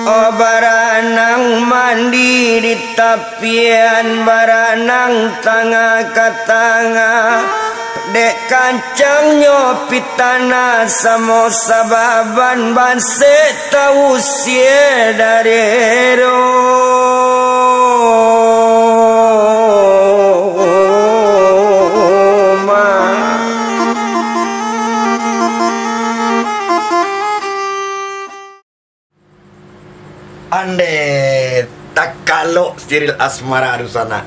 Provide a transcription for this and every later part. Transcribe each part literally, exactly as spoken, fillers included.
Oh, baranang mandi di tapian, baranang tangah ka tangah. Dek kancangnyo pitanah samo sababan, basek tausia dari rumah. Andeh, takalok Siril Asmara dunsanak.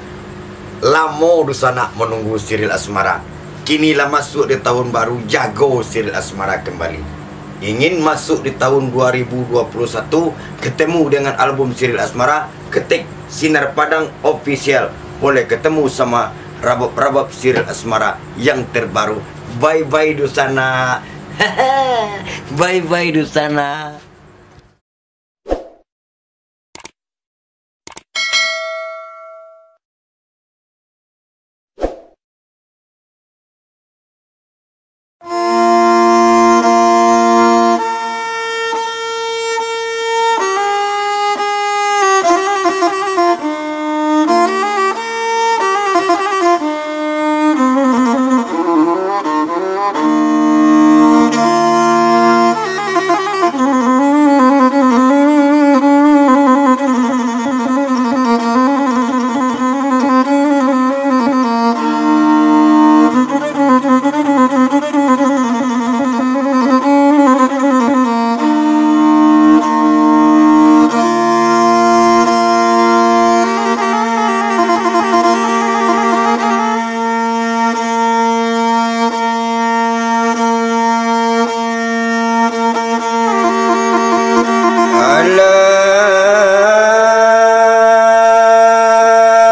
Lamo dunsanak manunggu Siril Asmara. Kini lah masuak di tahun baru, jago Siril Asmara kembali. Ingin masuk di tahun dua ribu dua puluh satu, ketemu dengan album Siril Asmara, ketik Sinar Padang Official. Boleh ketemu sama rabab-rabab Siril Asmara yang terbaru. Bye-bye dunsanak. Bye-bye dunsanak.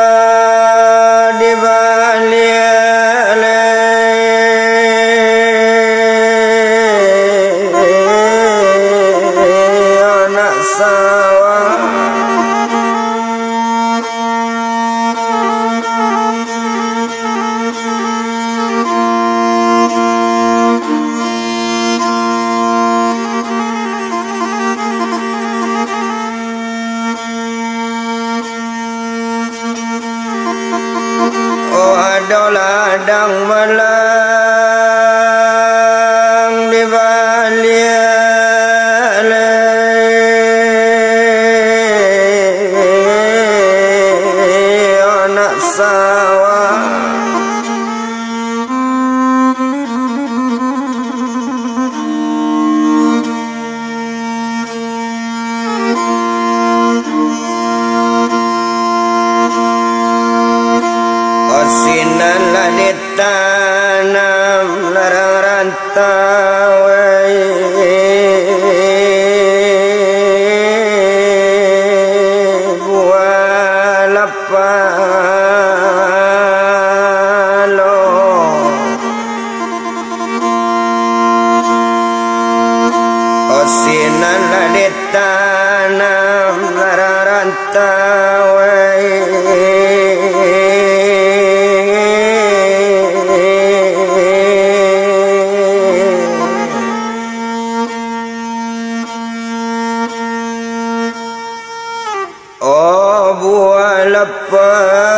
Alah, di baliak lai anak sawah. Oh, ado ladang malang di baliak lai anak sawah. Sinan lah ditanam larang rantau, buah lapalo. Sinan lah ditanam larang rantau. Oh, buah lapalo.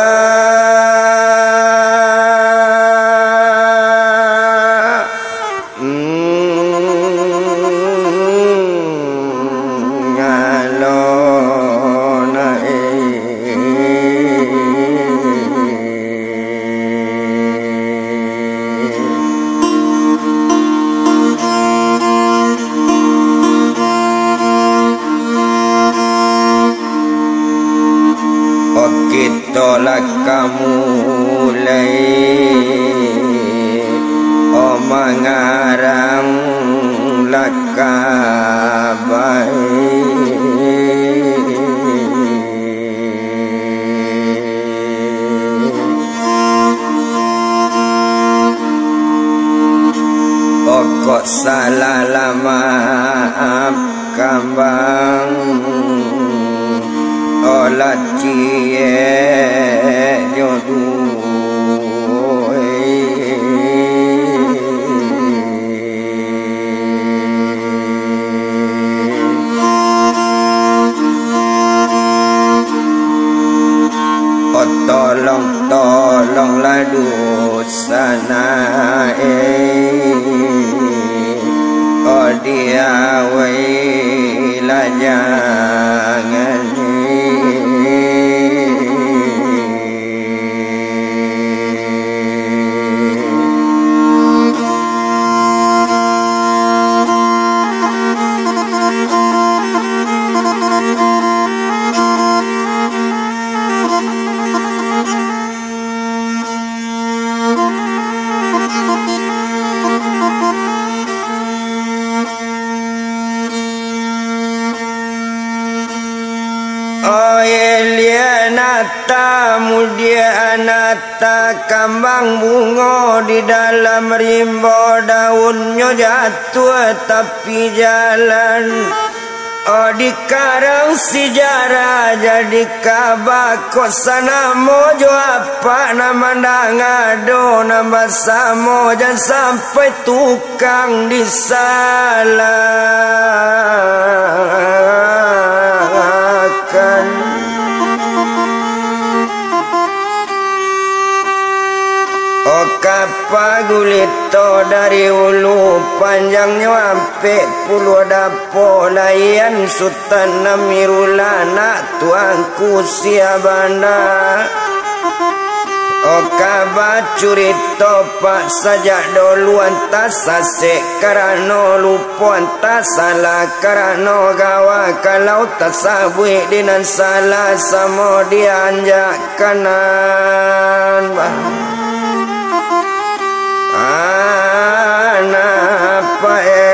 Oke. Tolak kamu lai, oh mangarang lakabai. Pokok salah lah maaf kambang, olah ciek jo duo. Tolong, tolonglah dunsanak, eh, oh, diawailah jangan, eh. Oye, liek nata mudiak nata kambang bungo di dalam rimbo, daunnyo jatuah tapi jalan. Oh, dikarang sijarah jadi kaba, kok sanamo jo apak nan mandanga do nan basamo, jan sampai tukang disalahkan. Oh, kapa gulito dari ulu, panjangnyo ampek puluah dapo, layan Sutan Amirullah, anak Tuanku Siabanda. Oh, kaba curito, Pak, sajak dolu antah sasek karano lupo, antah salah karano gawa, kalau tasabuik di nan salah samo dianjak kanan, bah. Anak pae.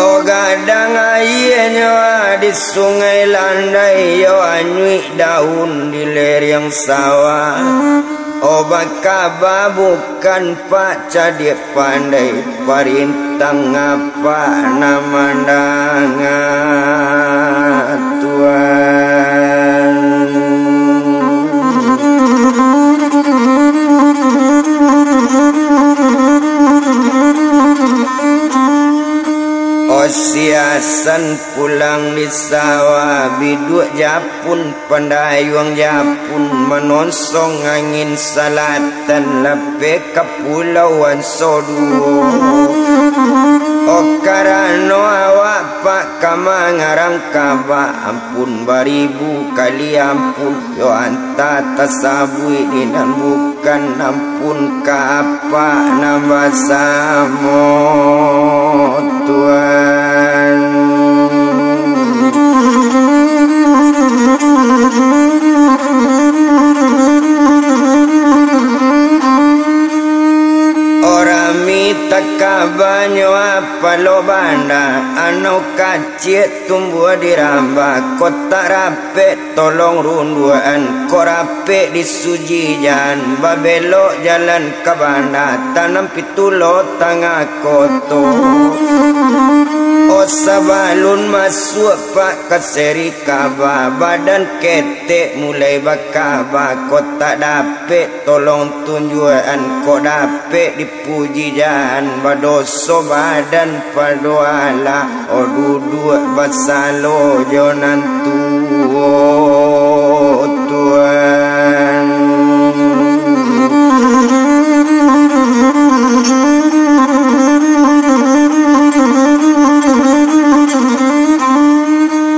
Oh, gadang aianyo di Sungai Landai, yo anyuik daun di lereng sawah. Oh, bakaba bukan Pak cadiak pandai, parintah apak nan mandanga, Tuan. Oh, siasan pulang di sawah, biduak Japun, pandayuang Japun, manonsong angin salatan, lapeh kapulauan Soduo. Oh, karano awak Pak ka mangarang kaba, ampun baribu kali ampun, yo antah tasabuik di nan bukan, ampun ka apak nan basamo, Tuan. Urang mi takabanyo apalo banda, anau kaciak tumbuah di ramba, kotak rapek tolong runduakan, kok rapek di sujijan, babelok jalan ka banda, tanam pitulo tangah koto. Oh, sabalun masuak Pak ka seri kaba, badan ketek mulai bakaba, kotak dapek tolong tunjuakan, kok dapek di puji jan, badoso badan pado alah, oh, duduak basalo jo nan tuo, Tuan.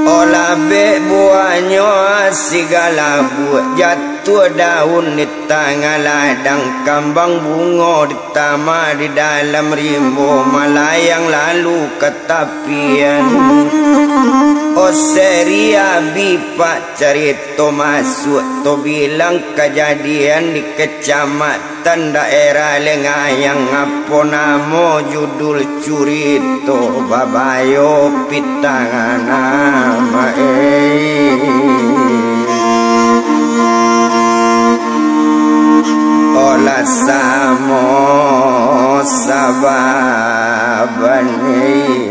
Oh, labek buahnyo sigala buak, jatuah daun di tangah ladang, kambang bungo di tama di dalam rimbo, malayang lalu ka tapian. Oh, seri abih Pak carito masuak, to bilang kajadian di kecamatan daerah Lengayang, apo namo judul curito, babayo pitang anak, eh. Olah samo sababan, eh.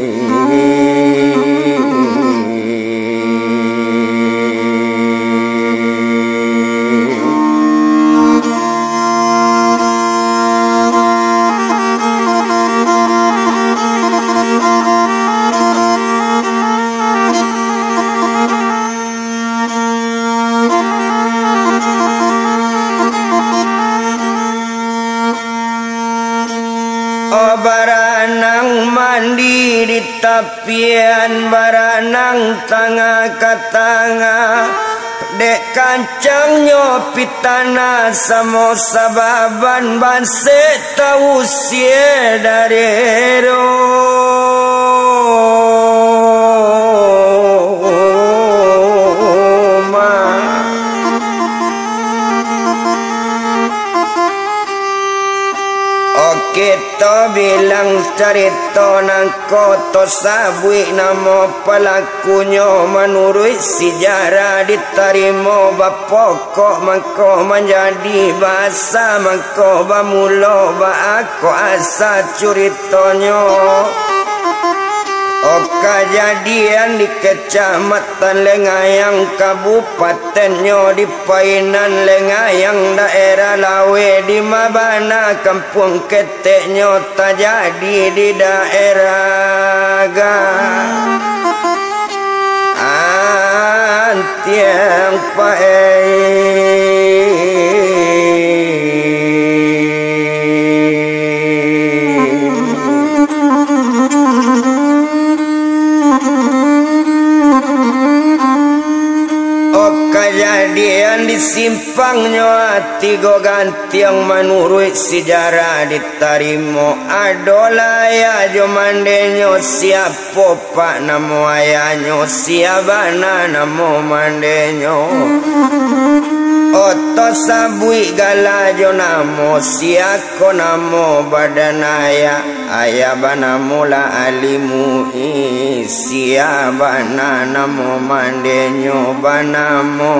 Baranang mandi di tapian, baranang tangah ka tangah. Dek kancangnyo pitanah samo sababan, basek tausie dari rumah. Oke, tabilang carito nangko, tasabuik namo palakunyo. Manuruik sijarah ditarimo, bapokok mangko manjadi, baasa mangko bamulo, baa ko asa curitonyo. O, kajadian di Kecamatan Lengayang, Kabupatennyo di Painan Lengayang, daerah Lawe, di ma bana kampuang keteknyo tajadi di daerah Gantiang Pae. O, kajadian di simpangnyo tigo gantiang, manuruik sijarah ditarimo, ado lah ayah jo mandenyo. Siapo pak namo ayahnyo, sia bana namo mandenyo? O, tasabuik gala jo namo, sia ko namo badan ayah? Ayah banamo lah Ali Muiz. Sia bana namo mandenyo? Banamo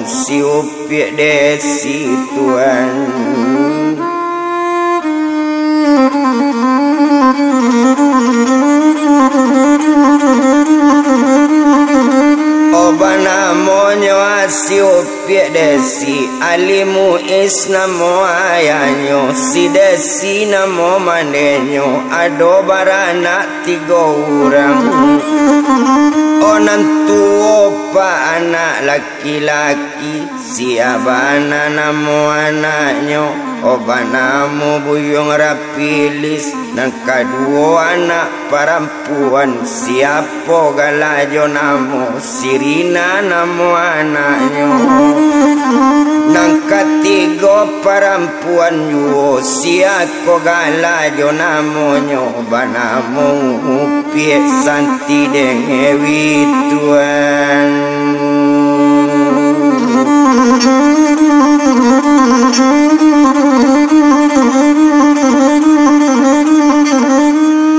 si Upiak Desi, tuan. O, banamonyo si Upiak Desi, Ali Muiz namo ayahnyo, si Desi namo mandenyo, ado baranak tigo urang. O, nan tuo pak anak laki-laki, sia bana namo anaknyo? O, banamo Buyuang Rapilis. Nan kaduo anak parampuan, siapo gala jo namo? Si Rina namo anaknyo. Nan katigo parampuan juo, sia ko gala jo namonyo? Banamo Upiak Santi dek Ewi, tuan.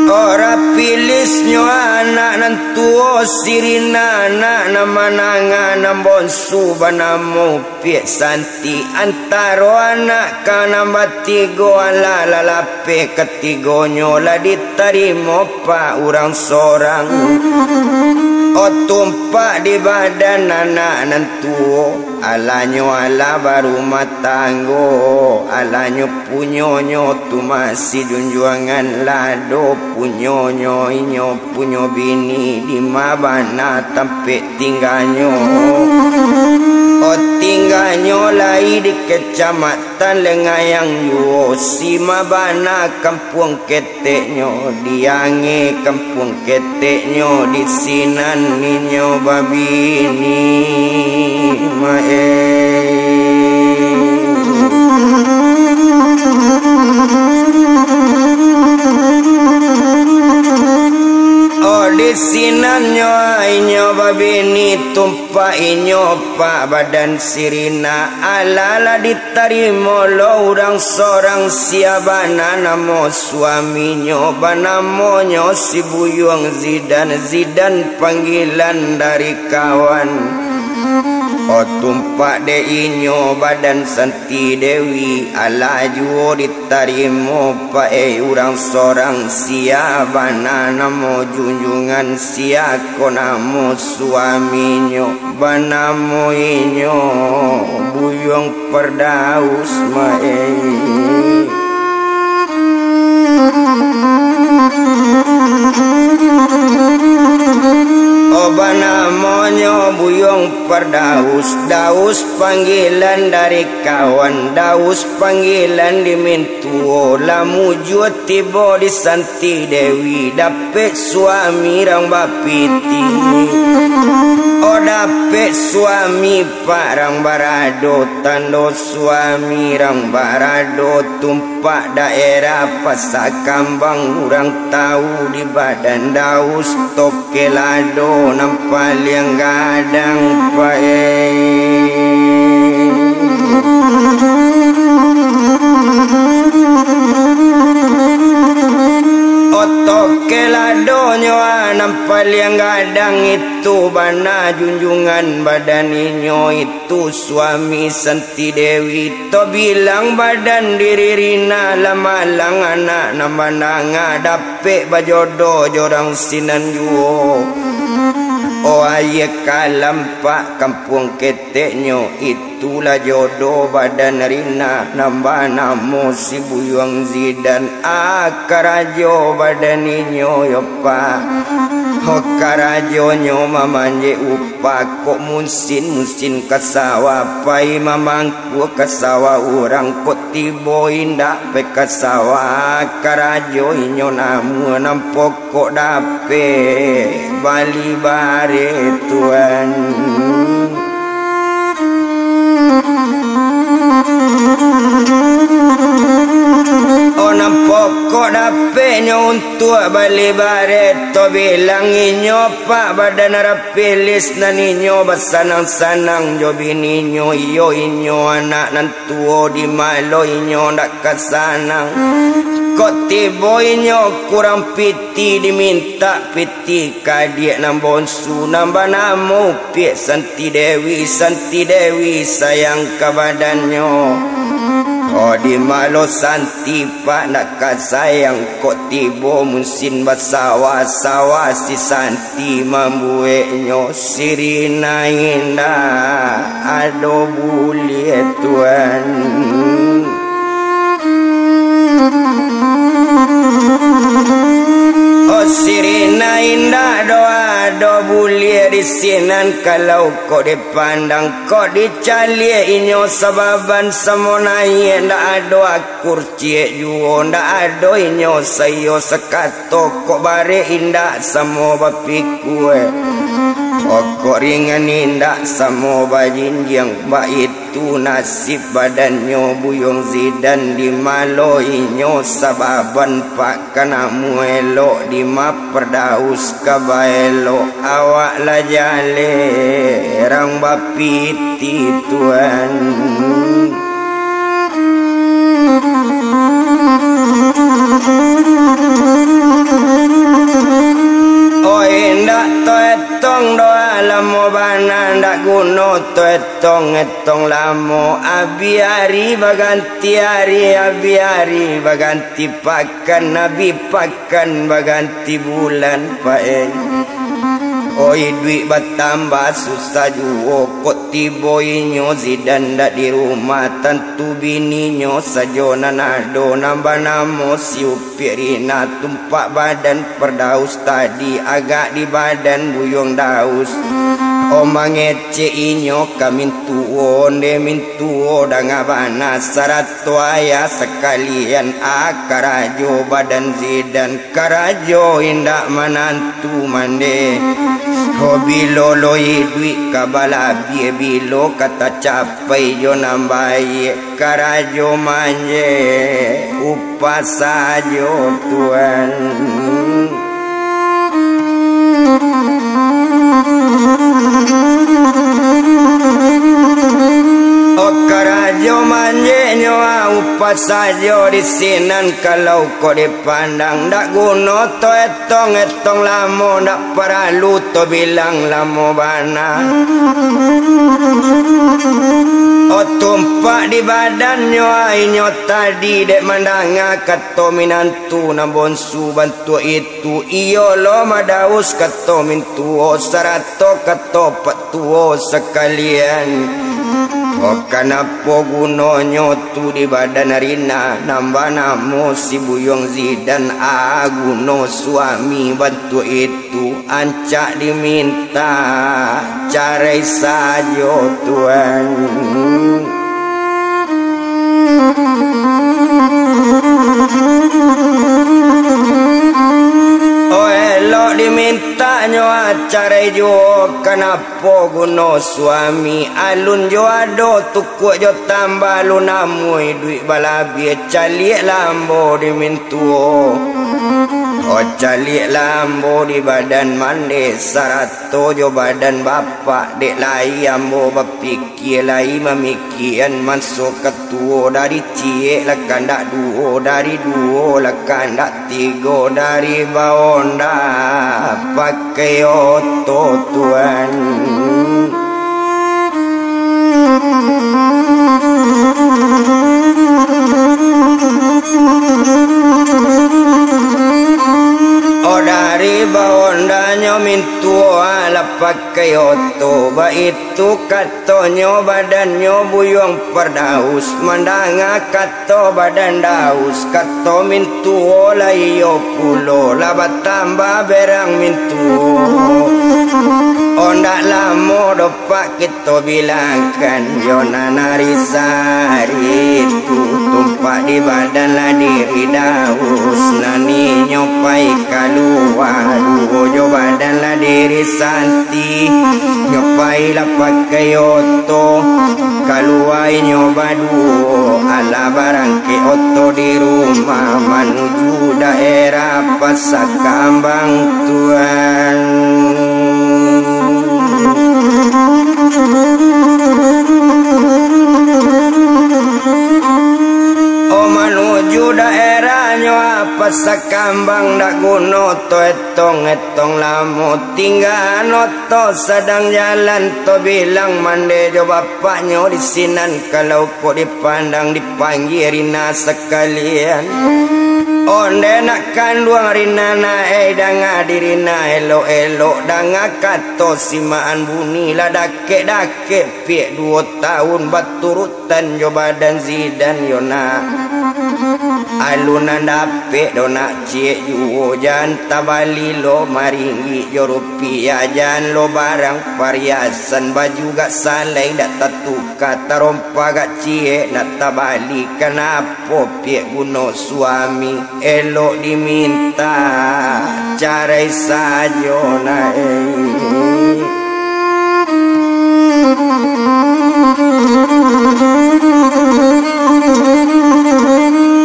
O, Rapilisnyo anak nan tuo, si Rina anak nan manangah, nan bonsu banamo Upiak Santi. Antaro anak ka nan batigo, alah lah lapeh katigonyo, lah ditarimo pak urang sorang. O, tumpak di badan anak nan tuo, alahnyo alah barumah tanggo, alahnyo punyonyo tu masih junjuangan, lah ado punyonyo, inyo punyo bini. Di ma bana tampek tingganyo? O, tingganyo lai di Kecamatan Lengayang juo. Si ma bana kampuang keteknyo? Di Angeh kampuang keteknyo, di sinan inyo babini, mae. O, di sinan nyo inyo babini, tumpak inyo pak badan si Rina, alah lah ditarimo lo urang sorang. Sia bana namo suaminyo? Banamonyo si Buyuang Zidan, Zidan panggilan dari kawan. O, tumpak dek inyo badan Santi Dewi, alah juo ditarimo pak e urang sorang. Sia bana namo junjuangan, sia ko namo suaminyo? Banamo inyo Buyuang Pardaus, mae. O, banamonyo Buyuang Daus, Daus panggilan dari kawan, Daus panggilan di mintuo, lah mujua tibo di Santi Dewi, dapek suami rang bapiti. Oh, dapek suami pak rang barado, tando suami rang barado, tumpak daerah Pasar Kambang, urang tau di badan Daus, Tokel Ado nan paliang gadang, pae. Oh, Tokel Adonyo, ah, nan paliang gadang itu bana junjungan badan inyo itu. Tu suami Santi Dewi, tabilang badan diri Rina, lah malang anak nan bananga, dapek bajodoh jo urang sinan juo. Oh, aia kalampak kampuang keteknyo, itulah jodoh badan Rina nan banamo si Buyuang Zidan. Ah, karajo badan inyo yo, Pak. Oh, karajonyo mamanjek upa. Pakok musin-musin ka sawah, pai mamangkua ka sawah urang, kok tibo indak pai ka sawah, karajo inyo namuah nan pokok dapek bali bareh, Tuan. Oh, nan pokok dapeknyo untuak bali bareh, tabilang inyo pak badan rap- Pilis nan inyo basanang-sanang jo bininyo, iyo inyo anak nan tuo, di malo inyo ndak ka sanang. Kok tibo inyo kurang piti, dimintak piti ka adiak nan bonsu, nan banamo Upiak Santi Dewi. Santi Dewi sayang ka badannyo. Oh, di malo Santi pak ndak ka sayang, kok tibo musin basawah, sawah si Santi mambueknyo, si Rina indak ado buliah, Tuan. Oh, si Rina indak doh ado buliah di sinan, kalau kok dipandang, kok dicaliak inyo sababan samo naiak, ndak ado akur ciek juo, ndak ado inyo saiyo sakato, kok barek indak samo bapikua, kok ringan indak samo bajinjiang. Baitu nasib badannyo Buyuang Zidan, di malo inyo sababan pak ka namuah elok, di ma Firdaus ka baelok, awak lah jaleh rang bapiti, Tuan. Oi, ndak toetong doh, lamo bana ndak guno toetong-etong lamo, abih ari baganti ari, abih ari baganti pakan, abih pakan baganti bulan, pae. Oi, iduik batambah susah juo, kok tibo inyo Zidan ndak di rumah, tantu bininyo sajo nan ado, nan banamo si Upiak Rina, tumpak badan Firdaus tadi, agak di badan Buyuang Daus. Oh, mangecek inyo ka mintuo, onde mintuo danga bana, sarato ayah sakalian, ah, karajo badan Zidan. Karajo indak manantu mande. Ho, bilo lo iduik ka balabiah, bilo ka tacapai jo nan baiak. Karajo manje upah sajo, Tuan. Oh, karajo manjeknyo, ah, upah sajo di sinan, kalau kok di pandang, ndak guno toetong-etong lamo, ndak paralu tobilang lamo bana. Oh, tumpak di badannyo, ah, inyo tadi dek mandanga kato minantu nan bonsu bantuak itu, iyo lo madaus kato mintuo sarato kato patuo sakalian. Oh, kanapo gunonyo tu di badan Rina, nan banamo si Buyuang Zidan, a guno suami bantuak itu? Rancak dimintak carai sajo, Tuan. Oh, elok dimintaknyo carai juo, kanapo guno suami? Alun jo ado, tukuak jo tambah, alun amuah iduik balabiah, caliaklah ambo di mintuo. Oh, caliaklah ambo di badan mande sarato jo badan bapak, dek lai ambo bapikia, lai mamikian maso katuo, dari ciek lah kandak duo, dari duo lah kandak tigo, dari baonda pakai oto, Tuan. Oh, dari baondanyo mintuo lah pakai oto, baitu katonyo badannyo Buyuang Pardaus. Mandanga kato badan Daus, kato mintuo lah iyo pulo, lah batambah berang mintuo. Oh, ndak lamo doh, Pak, kito bilangkan, yo nan ari sari tu, tumpak di badan lah diri Daus, nan inyo pai kalua, duo jo badan lah diri Santi, nyo pai lah pakai oto, kalua inyo baduo, alah barangkek oto di rumah, manuju daerah Pasar Kambang, Tuan. Oh, manuju daerahnyo Pasar Kambang, dak guno to etong-etong lamo, tinggaan oto sadang jalan, to bilang mande jo bapaknyo di sinan, kalau kok dipandang, dipanggia Rina sakalian. Onde nak kanduang Rina, nak ai danga di Rina elok-elok, danga kato si Maan Buni, lah dakek-dakek piak duo taun baturutan jo badan Zidan yo nak. Alun nan dapek doh nak ciek juo, jan tabali lo maringgik jo rupiah, jan lo barang pariasan, baju gak salai dak tatuka, tarompa gak ciek nak tabali, kanapo piak guno suami? Elok dimintak carai sajo nak, eh.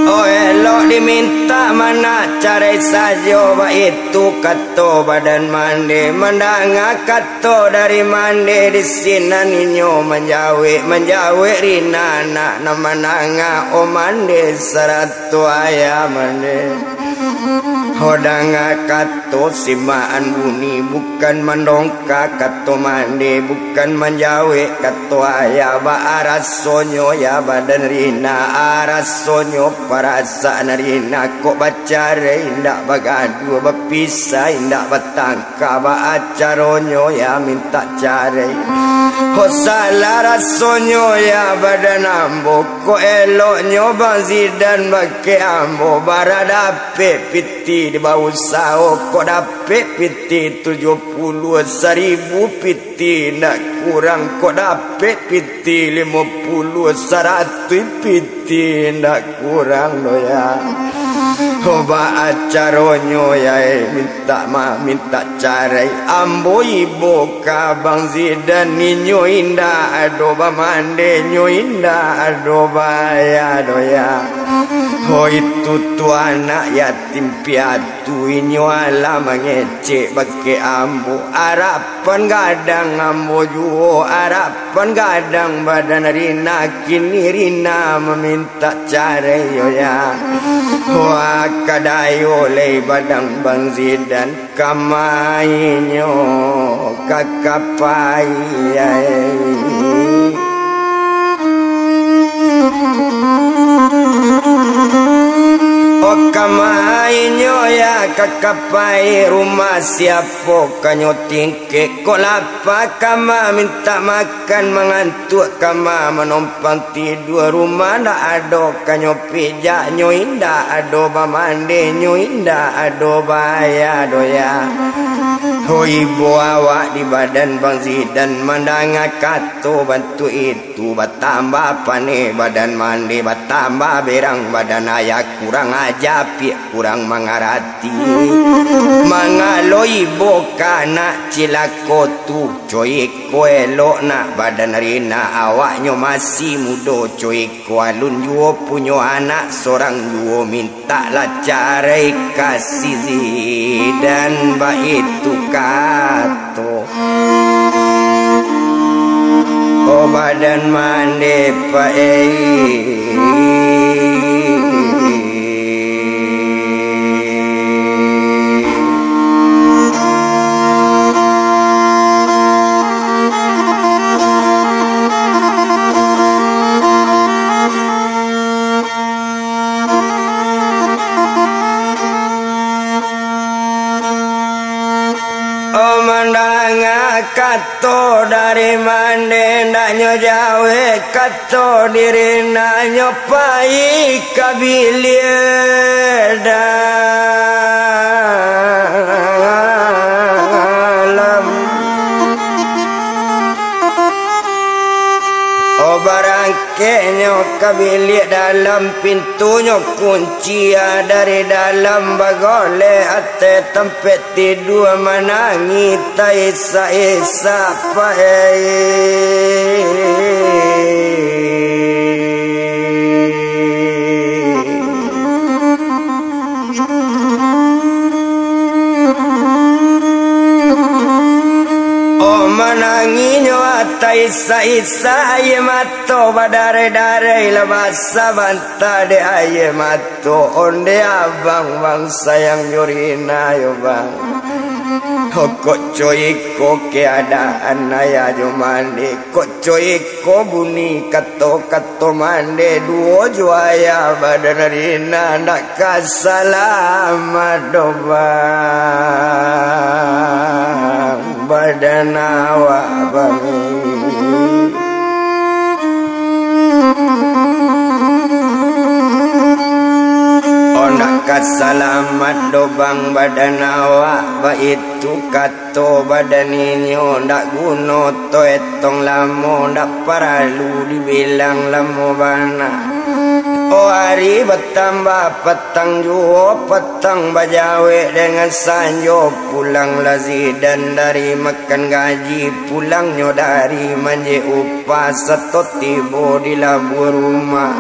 Oh, elok dimintak mah nak carai sajo, baitu kato badan mande. Mandanga kato dari mande, di sinan inyo manjawek, manjawek Rina nak nan mandanga, oh mande sarato ayah mande. Oh, danga kato si Maan Buni, bukan mandongka kato mande, bukan manjawek kato ayah, baa rasonyo ya badan Rina, a rasonyo parasaan Rina, kok bacarai indak bagaduah, bapisah indak batang ka, baa caronyo ya mintak carai. Ho, salah rasonyo ya badan ambo, kok eloknyo Bang Zidan bakeh ambo, bara dapek pitih di bausaho, kok dapek pitih tujuah puluah, saribu pitih ndak kurang, kok dapek pitih limo puluah, saratuih pitih ndak kurang doh ya. Ho, baa caronyo ya, eh, mintak maaf, mintak carai. Ambo ibo ka Bang Zidan, inyo indak ado bamande, inyo indak ado baayah doh ya. Ho, itu tu anak yatim piatu, inyo alah mangecek bakeh ambo. Arap pan gadang ambo juo, arapan gadang badan Rina, kini Rina mamintak carai yo ya. Wah, kadayo lai badan Bang Zidan, ka ma inyo ka kapai ai. Oh, ka ma Inyo ya ka kapai rumah siapo kanyo tingkek, kok lapa kama mintak makan, mangantuak kama manompang tidua, rumah ndak ado kanyo pijak, nyo indak ado bamandi, nyo indak ado baya doh ya. Ho ibo awak di badan Bang Zidan mandanga kato bantuak itu. Tu batambah paneh badan mande, batambah berang badan ayah, kurang aja piak, kurang mangarati. Mangaloi boka nak cilako tu, coiko elok nak badan Rina, awaknyo masih mudo, coiko alun juo punyo anak, sorang juo minta. Taklah carai kasih Zidan baitu kato. O badan mande paei. O mandanga kato dari mande, ndak nyo jawek kato diri, ndak nyo pai ka biliak dalam. O barang Keknyo ka biliak dalam, pintunyo kunci dari dalam, bagolek ateh tampek tidua, manangih taisak-isak paei. Oh, manangihnyo ateh isak-isak, aia mato badareh-dareh, lah basah banta dek aia mato. Onde abang, bang, sayang jo Rina yo, bang. Kok co iko keadaan ayah jo mande, kok co iko bunyi kato-kato mande, duo jo ayah badan Rina ndak ka salamat doh, bang, badan awak, bang. Oh, ndak ka salamat doh, bang, badan awak, baitu kato badan inyo, ndak guno taetong lamo, ndak paralu dibilang lamo bana. Oh, ari batambah, patang juo, patang bajawek, dengan sanjo pulanglah Zidan dari makan gaji, pulangnyo dari manjek upah, sato tibo di labuah rumah.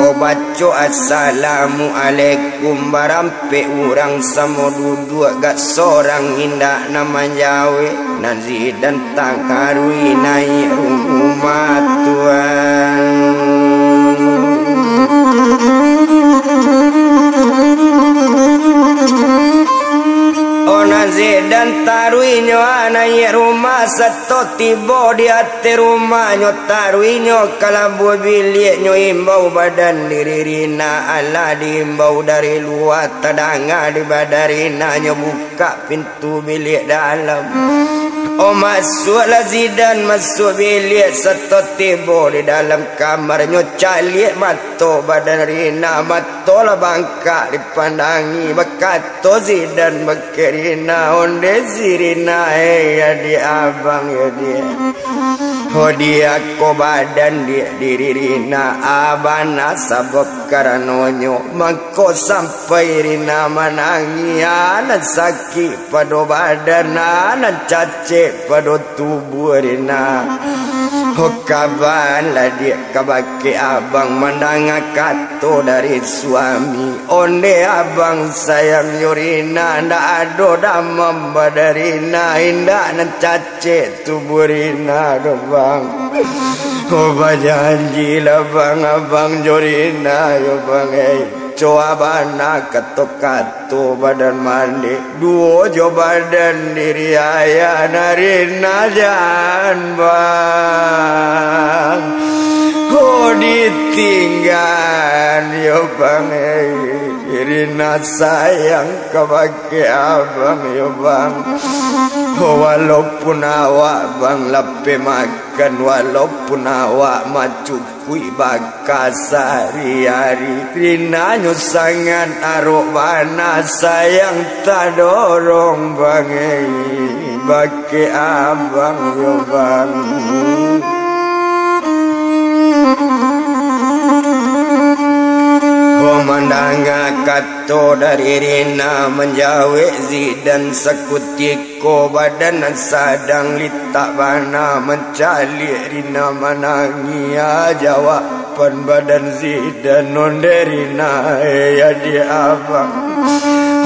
Oh, baco assalamualaikum, baram- pek urang samo duduak, gak sorang indak nan manjawek, nan Zidan tangkarui naiak rumah tuan. Oh, nan Zidan taruihnyo naiak rumah, sato tibo di ateh rumahnyo, taruihnyo ka labuah biliaknyo, imbau badan diri Rina, alah diimbau dari lua, tadanga di badan Rina, nyo bukak pintu biliak dalam. Oh, masuaklah Zidan masuak biliak, sato tibo di dalam kamar, nyo caliak mato badan Rina, mato lah bangkak dipandangi, bakato Zidan bak Kek Rina, onde si Rina, eh, ya diak abang, ya diak. Oh, diak ko badan diak diri Rina, ah, bana sabab karanonyo, mangko sampai Rina manangih, ah, nan sakik pado badan, ah, nan cacek pado tubuah Rina. Oh, kabanlah diak ka bakeh abang mandanga kato dari suami. Onde abang sayang jo Rina, ndak ado damam badan Rina, indak nan cacek tubuah Rina doh, bang. Oh, bajanjilah, bang, abang jo Rina yo, bang, eh. Coa bana kato-kato badan mande, duo jo badan diri ayah nan Rina jan, bang. Oh, ditinggaan yo, bang, eh. Rina sayang kabake abang yo, Bang. Walaupun awak, Bang, lapeh makan, walaupun awak macukuik baka sahari-hari, Rina nyo sangat arok bana sayang tadorong, Bang, eh. Bake abang yo, Bang. Ho mandanga kato dari Rina, manjawek Zidan, sakutiko badan nan sadang litak bana mancaliak Rina, manangih jawab. Pan badan Zidan ondeh Rina, eh, adiak abang.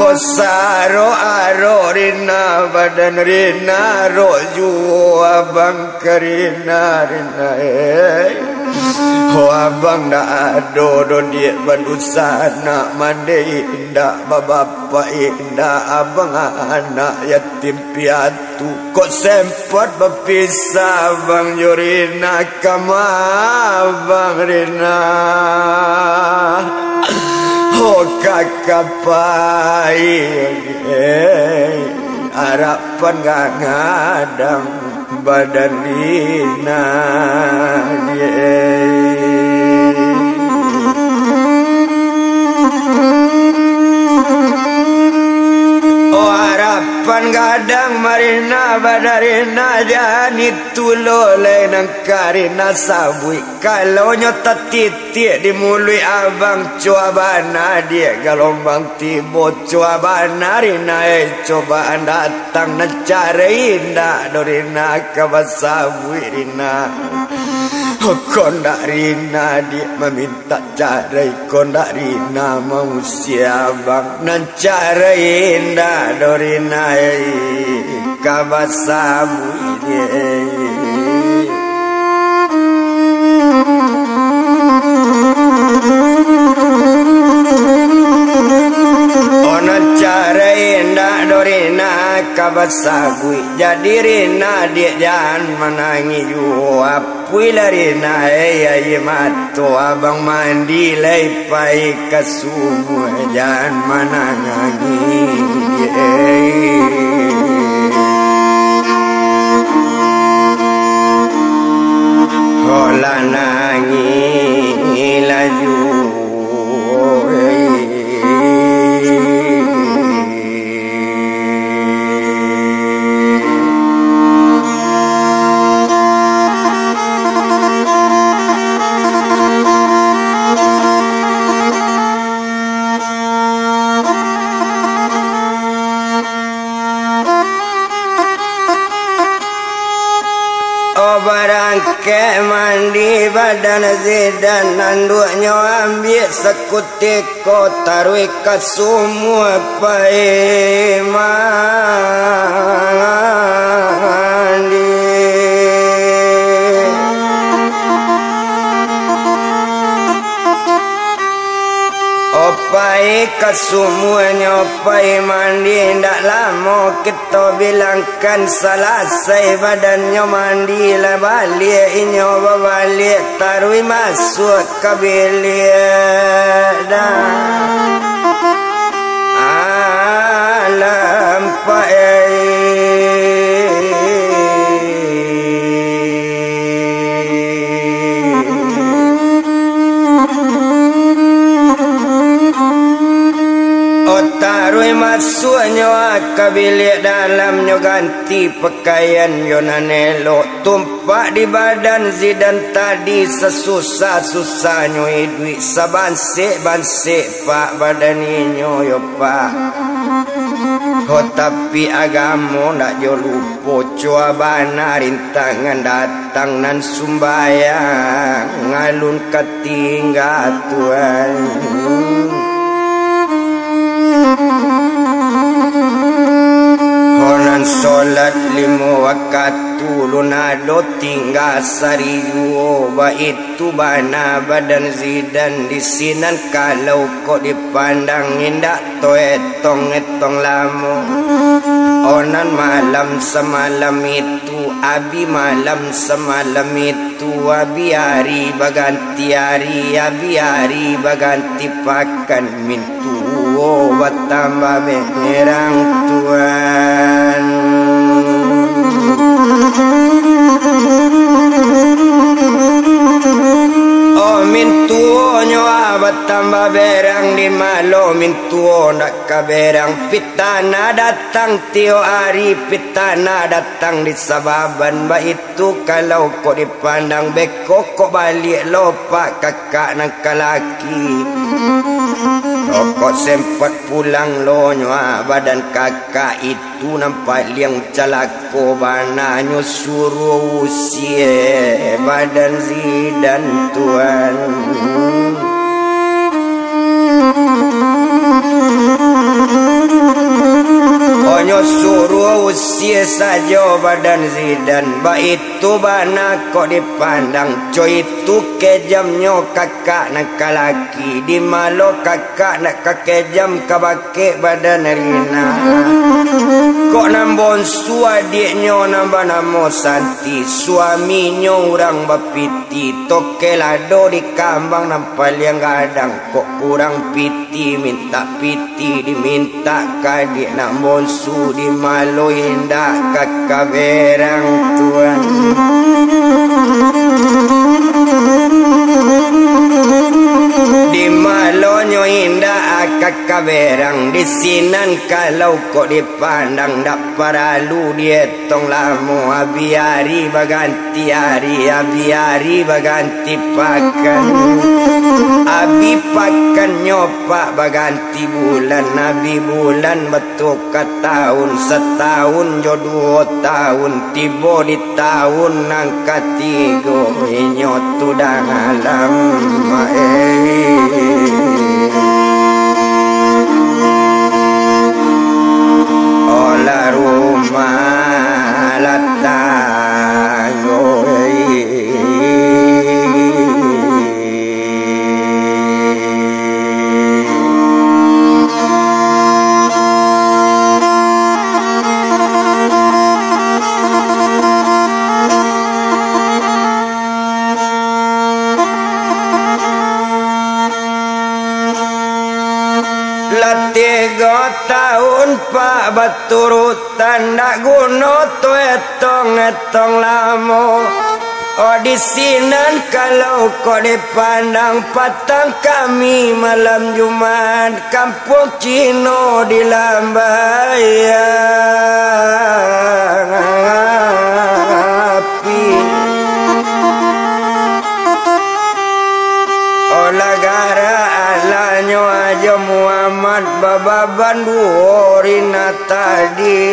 Ho sarok-arok Rina, badan Rina arok juo abang ka Rina, Rina, eh. Ho abang ndak ado doh, diak, badusanak mandeh indak, babapak indak, abang anak yatim piatu. Tu kok sempat bapisah abang jo Rina, kama abang Rina. Ho kakapai, eh, arapan gadang badan Rina, eh. Oh, arapan gadang marina badan Rina, jan itu lo lai nan ka Rina sabuik. Kalau nyo tatitiak di muluik abang, cubo bana diak, galombang tibo, cubo bana Rina, eh, cobaan datang, nan carai indak doh Rina ka basabuik Rina. Kok ndak Rina diak mamintak carai, kok ndak Rina mausia abang, nan carai indak doh Rina, eh, ka basabuik diak, eh. Oh, nan carai indak doh Rina ka basabuik. Jadi Rina diak jan manangih juo, apuihlah Rina, eh, aia mato abang mandi lai pai ka sumua, jan manangih, eh. Ho lah nangih laju, eh. Oh, barangkek mandi badan Zidan, anduaknyo ambiak sakutiko taruih ka sumua pai mandi. Oh, pai ka sumuanyo, pai mandi, ndak lamo kito bilangkan salasai badannyo mandi, lah baliak inyo babaliak, taruih masuak ka biliak, dah. Alam pae. Oh, taruih masuaknyo ka biliak dalamnyo, ganti pakaian jo nan elok, tumpak di badan Zidan tadi, sasusah-susahnyo iduik, sabansek-bansek, Pak, badan inyo yo, Pak. Ho, tapi agamo ndak jo lupo, cubo bana rintangan datang, nan sumbayang alun ka tingga, Tuan. Ho, nan solat limo wakatu lun ado tingga sari juo, baitu bana badan Zidan di sinan, kalau kok dipandang indak toetong-etong lamo. Oh, nan malam samalam itu, abih malam samalam itu, abih ari baganti ari, abih ari baganti pakan, mintu Oh, batambah berang, Tuan. Oh, mintuonyo, ah, batambah berang, di malo mintuo ndak ka berang. Pitah nan datang tiok ari, pitah nan datang di sababan, baitu kalau kok dipandang, beko kok baliak lo, Pak, kakak nan ka laki. Rokok sempat pulang lo nyo, ah, badan kakak itu nan paliang calako bana, nyo suruah usie badan Zidan, Tuan. Oh, nyo suruah usie sajo badan Zidan, baitu bana kok dipandang, co itu kejamnyo kakak nan ka laki. Di malo kakak nak ka kejam ka bakeh badan Rina. Kok nan bonsu adiaknyo nan banamo Santi, suaminyo urang bapiti, tokel ado di kambang nan paliang gadang. Kok kurang piti, mintak piti, dimintak ka adiak nan bonsu, di malo indak ka kaberang, Tuan. Di malonyo indak ka kaberang, di sinan kalau kok dipandang, ndak paralu dietong lamo, abih ari baganti ari, abih ari baganti pakan, abih pakannyo, Pak, baganti bulan, abih bulan batuka taun, sataun jo duo taun, tibo di taun nan katigo, inyo tu dalam, eh. Olah rumah latang, eh. Lah tigo taun, Pak, baturut tan, ndak guno tu etong-etong lamo. Oh, di sinan kalau kok dipandang, patang kami malam Jumat, kampuang Cino di Lambayang Api. Olah gara alanyo Ajo Muhammad bababan duo Rina tadi.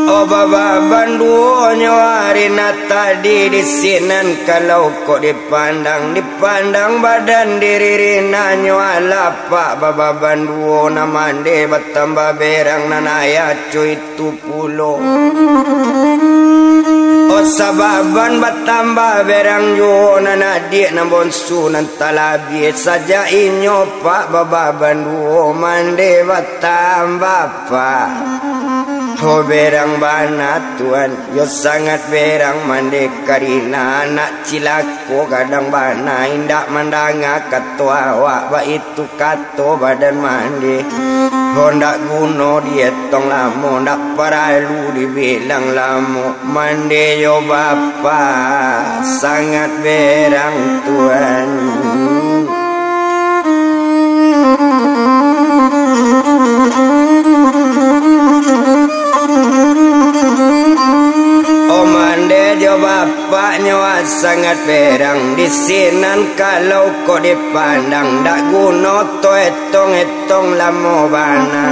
Oh, bababan duonyo Rina tadi di sinan kalau kok dipandang, dipandang badan diri Rinanyo, alah, Pak, bababan duo nan mande batambah berang nan ayah cuit tu pulo. Oh, sababan batambah berang juo nan adiak nan bonsu nan talabiah, sajak inyo, Pak, bababan duo mande batambah, Pak. Oh, berang bana, Tuan, yo sangat berang mande karina anak cilako gadang bana, indak mandanga kato awak, baitu kato badan mande. Ho, ndak guno dietong lamo, ndak paralu dibilang lamo. Mande yo Bapak, sangat berang, Tuan. Oh, mande jo bapaknyo, ah, sangat berang di sinan, kalau kok dipandang, ndak guno tu etong-etong lamo bana.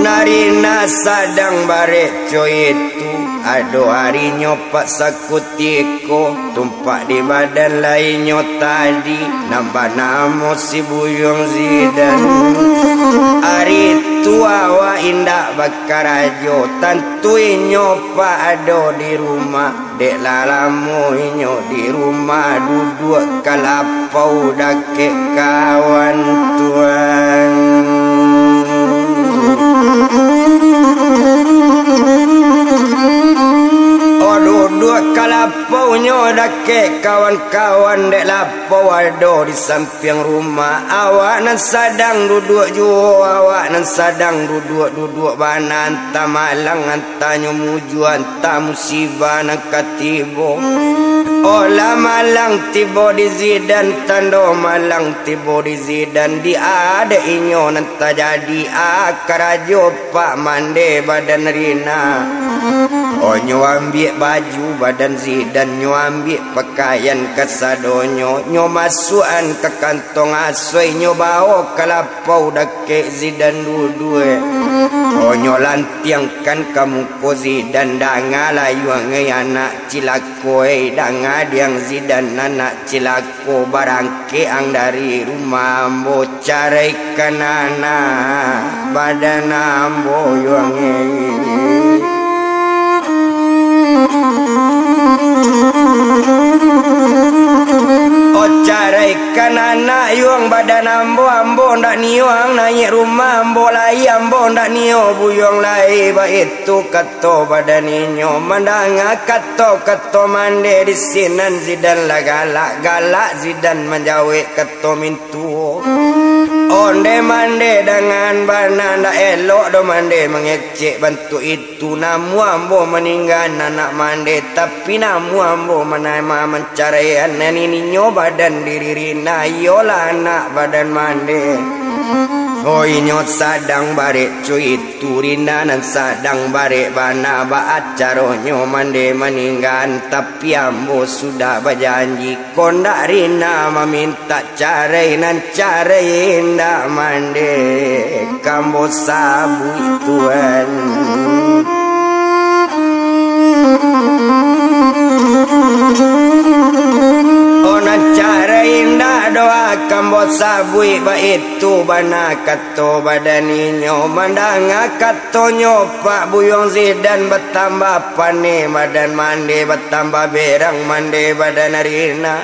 Narina sadang barek co itu, ado arinyo Pak sakutiko, tumpak di badan lainyo tadi, nan banamo si Buyuang Zidan. Ari tu awak indak bakarajo, tantu inyo Pak ado di rumah. Dek lah lamo inyo di rumah, duduak ka lapau dakek kawan, Tuan. Lapaunyo dakek kawan-kawan, dek lapau ado di sampiang rumah. Awak nan sadang duduak juo, awak nan sadang duduak-duduak bana, antah malang, antah nyo mujua, antah musibah nan ka tibo. Olah malang tibo di Zidan, tando malang tibo di Zidan, di adek inyo nan tajadi, ah, karajo Pak Mande badan Rina. Oh, nyo ambiak baju badan Zidan, nyo ambiak pakaian kasadonyo, nyo masuakan ka kantong asuih, nyo bao ka lapau dakek Zidan duduak. Oh, nyo lantiangkan ka muko Zidan, dangalah yuang ai anak cilako, eh, danga diang Zidan anak cilako. Ko barangkek ang dari rumah ambo, caraikan anak badan ambo, yuang e. Oh, caraikan anak yuang badan ambo, ambo ndak nio ang naiak rumah ambo lai, ambo ndak nio buyuang lai, baitu kato badan inyo. Mandanga kato-kato Mande di sinan, Zidan lah galak, galak Zidan manjawek kato mintuo. Onde Mande dangan bana, ndak elok doh Mande mangecek bantuak itu. Namuah ambo maninggaan anak Mande, tapi namuah ambo manarima mancaraian nan ininyo badan diri Rina, iyolah anak badan Mande. Oh, inyo sadang barek cuit. Tu Rina nan sadang barek bana, baa caronyo Mande maninggaan, tapi ambo sudah bajanji, kok ndak Rina mamintak carai, nan carai indak Mande, ka ambo sabuik tuan. Oh, nan carai indak doh ka ambo sabuik, baitu bana kato badan inyo. Mandanga katonyo Pak Buyuang Zidan, batambah paneh badan Mande, batambah berang Mande badan Rina.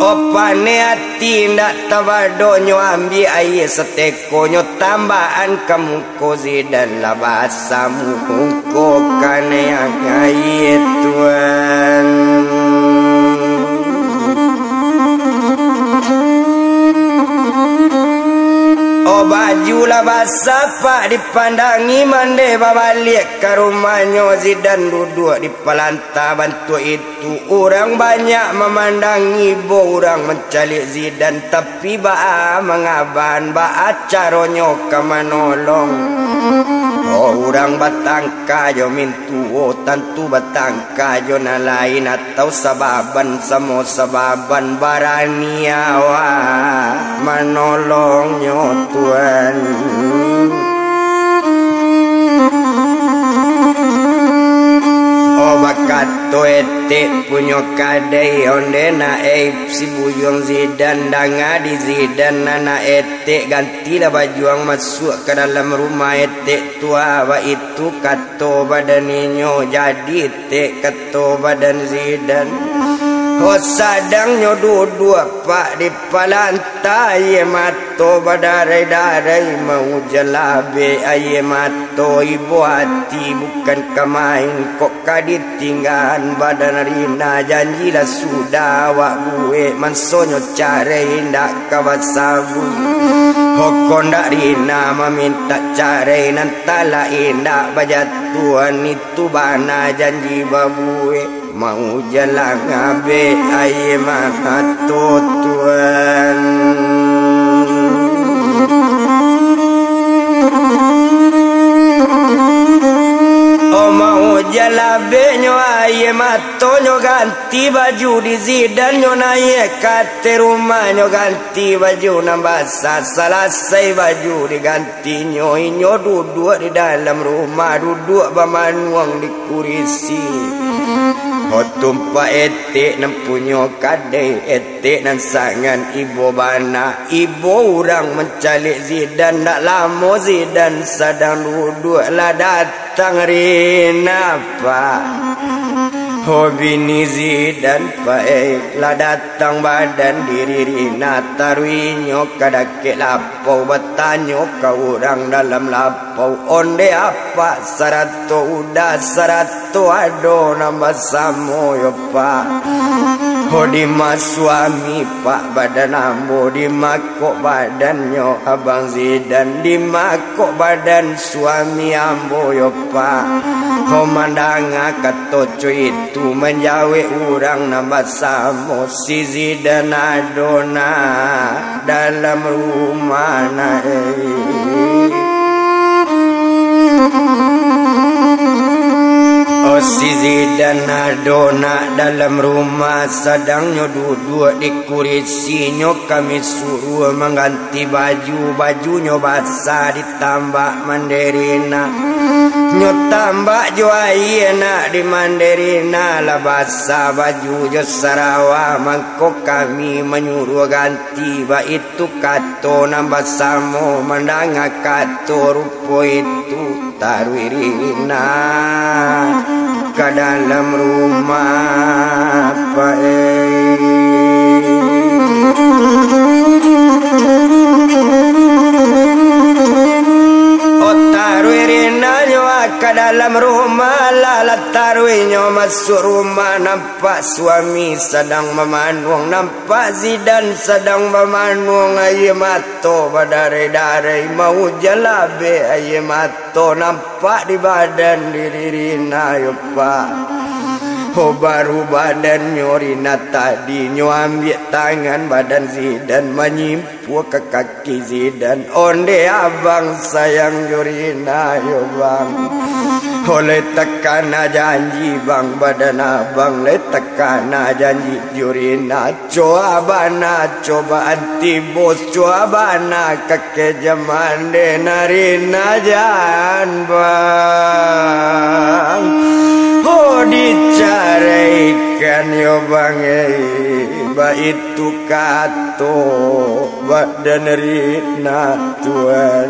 Oh, paneh ati indak tabado, nyo ambiak aia sateko, nyo tambakan ka muko Zidan, lah basah muko kanai aia tuan. Oh, baju lah basah Pak dipandangi, Mande babaliak ka rumahnyo, Zidan duduak di palanta bantuak itu. Urang banyak mamandangi, bo urang mancaliak Zidan, tapi baa mangaban, baa caronyo ka manolong? Oh, urang batangka jo mintuo, tantu batangka jo nan lain, atau sababan samo sababan, barani awak manolongnyo, tuan. Oh, bakato etek punyo kadai, onde nak aib si Buyuang Zidan, danga di Zidan anak etek, gantilah baju ang masuak ka dalam rumah etek tu, baitu kato badan inyo, jadi etek kato badan Zidan. Oh, sadangnyo duduak Pak di palanta, aia mato badarai-darai, maujan labek aia mato, ibo ati bukan ka main, kok ka ditinggaan badan Rina, janji lah sudah awak buek, mansonyo carai indak ka basabuik. Ho, kok ndak Rina mamintak carai, nan talak indak bajatuahan, itu bana janji babuek. Maujan lah ngabek aia mato, tuan. Oh, maujan labeknyo aia matonyo, ganti baju di Zidan, nyo naiak ka ateh rumahnyo, ganti baju nan basah, salasai baju diganti. Tinyo inyo duduak di dalam rumah, duduak bamanuang di kurisi. Ho, tumpak etek nan punyo kadai, etek nan sangat ibo bana. Ibo urang mancaliak Zidan, ndak lamo Zidan sadang duduak, lah datang Rina, Pak. Oh bini Zidan, paik lah datang badan diri Rina, taruihnyo ka dakek lapau, batanyo ka urang dalam lapau, onde apak sarato uda sarato ado nan basamo yo, Pak. Oh dima suami, Pak, badan ambo, dima kok badannyo Abang Zidan, dima kok badan suami ambo yo, Pak. Ho mandanga kato co itu, manjawek urang nan basamo, si Zidan ado nak dalam rumah nak, eh. Oh si Zidan ado nak dalam rumah, sadangnyo duduak di kurisinyo, kami suruah mangganti baju, bajunyo basah ditambak mandi Rina. Nyo tambak jo aia nak di mandi Rina, lah basah baju jo sarawa, mangko kami manyuruah ganti, baitu kato nan basamo, mandanga kato rupo itu. Taruih Rina ka dalam rumah, paik. Oh, taruih Rina nyo ka dalam rumah, lah, lah taruihnyo masuak rumah, nampak suami sadang mamanuang, nampak Zidan sadang mamanuang, aia mato badarai-darai, maujan labeh aia mato. To nampak di badan diri Rina yo, Pak. Ho, baru badannyo Rina tadi, nyo ambiak tangan badan Zidan, manyimpua ka kaki Zidan. Onde abang sayang jo Rina yo, Bang. Ho, lai takana janji, Bang, badan abang, lai takana janji jo Rina. Coba bana, coba anti bos, coba bana kakek jaman den ari najan, Bang. Ho, dicaraikan yo, Bang, eh, baitu kato badan Rina, Tuan.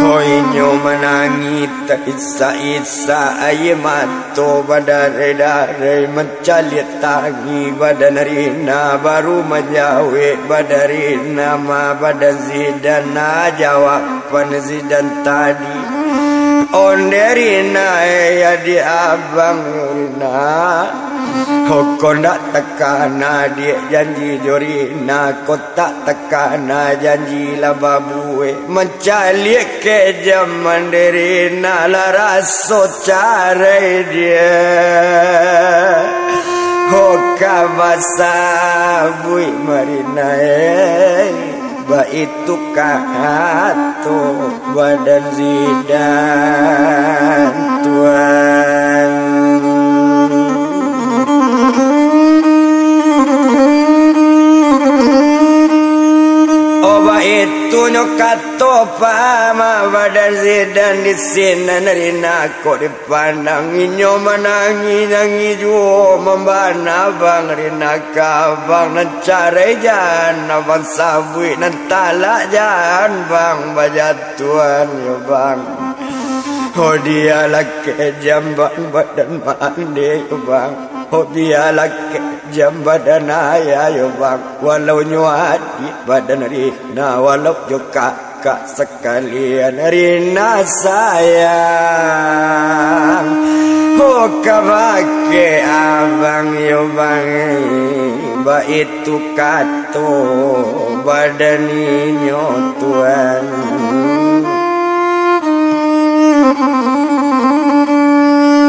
Ho, inyo manangih taisak-isak, aia mato badarai-darai, mancaliak tangih badan Rina, baru manjawek badan Rina, ma badan Zidan, nah, jawaban Zidan tadi. Onde Rina, eh, adiak abang Rina. Ho, kok ndak takana adiak janji jo Rina, kok tak takana janji lah babuek. Mancaliak kejam mandiri, nah, lah raso carai dia. Ho, ka basabuik marina, eh. Baitu kato badan Zidan, Tuan. Oh, baitu nyo kato pama badan Zidan di sinan, Rina kok di pandang inyo manangih-nangih juo, mambana abang Rina ka abang, nan carai jan abang sabuik, nan talak jan bang bajatuan yo bang. Ho, dialah kejam bang badan mande yo bang. Ho, dialah kejam badan ayah yo bang. Walau nyo adiak badan Rina, walau jo ka kak sakalian Rina sayang. Ho, kabake abang yo bang, baitu kato badan inyo tuan.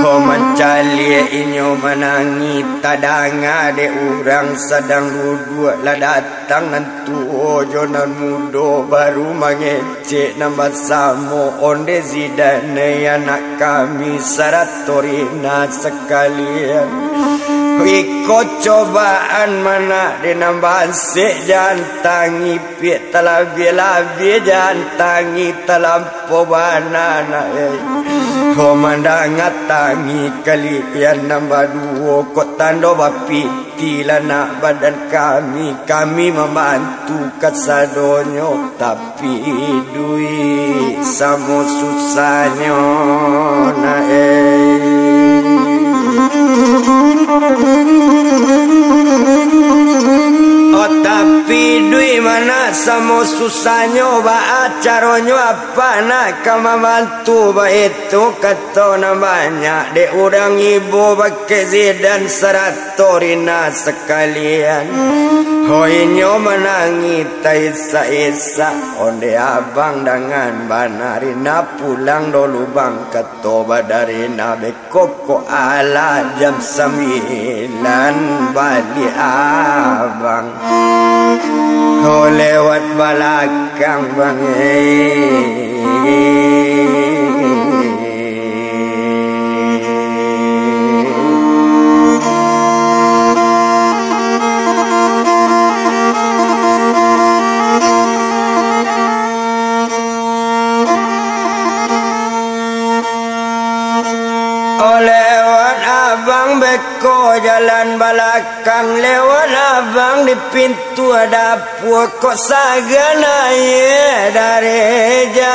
Ho, mancaliak inyo manangih, tadanga dek urang sadang duduak lah datang nan tuo jo nan mudo, baru mangecek nan basamo, onde Zidan, eh, anak kami, sarato Rina sakalian. Iko cobaan manak di nan basek, jan tangi piak talabiah-labiah, jan tangi talampau bana nak, eh. Ho mandanga tangi kalian nan baduo, kok tando bapiti lah nak badan kami, kami mambantu kasadonyo, tapi Piduik samo susahnyo nak, eh. Oh, tapi duik manak samo susahnyo, baa caronyo apak nak ka mambantu baitu, kato nan banyak dek urang ibo bakeh Zidan sarato Rina sakalian. Ho, inyo manangih taisak-isak. Onde abang dangan bana, Rina pulang dulu bang, kato badan Rina, beko kok alah jam sambilan baliak abang. Ho, lewat balakang bang, eh. Oh, lewat abang beko jalan balakang, lewat abang di pintu ada Pokok sagan aie dari jauah.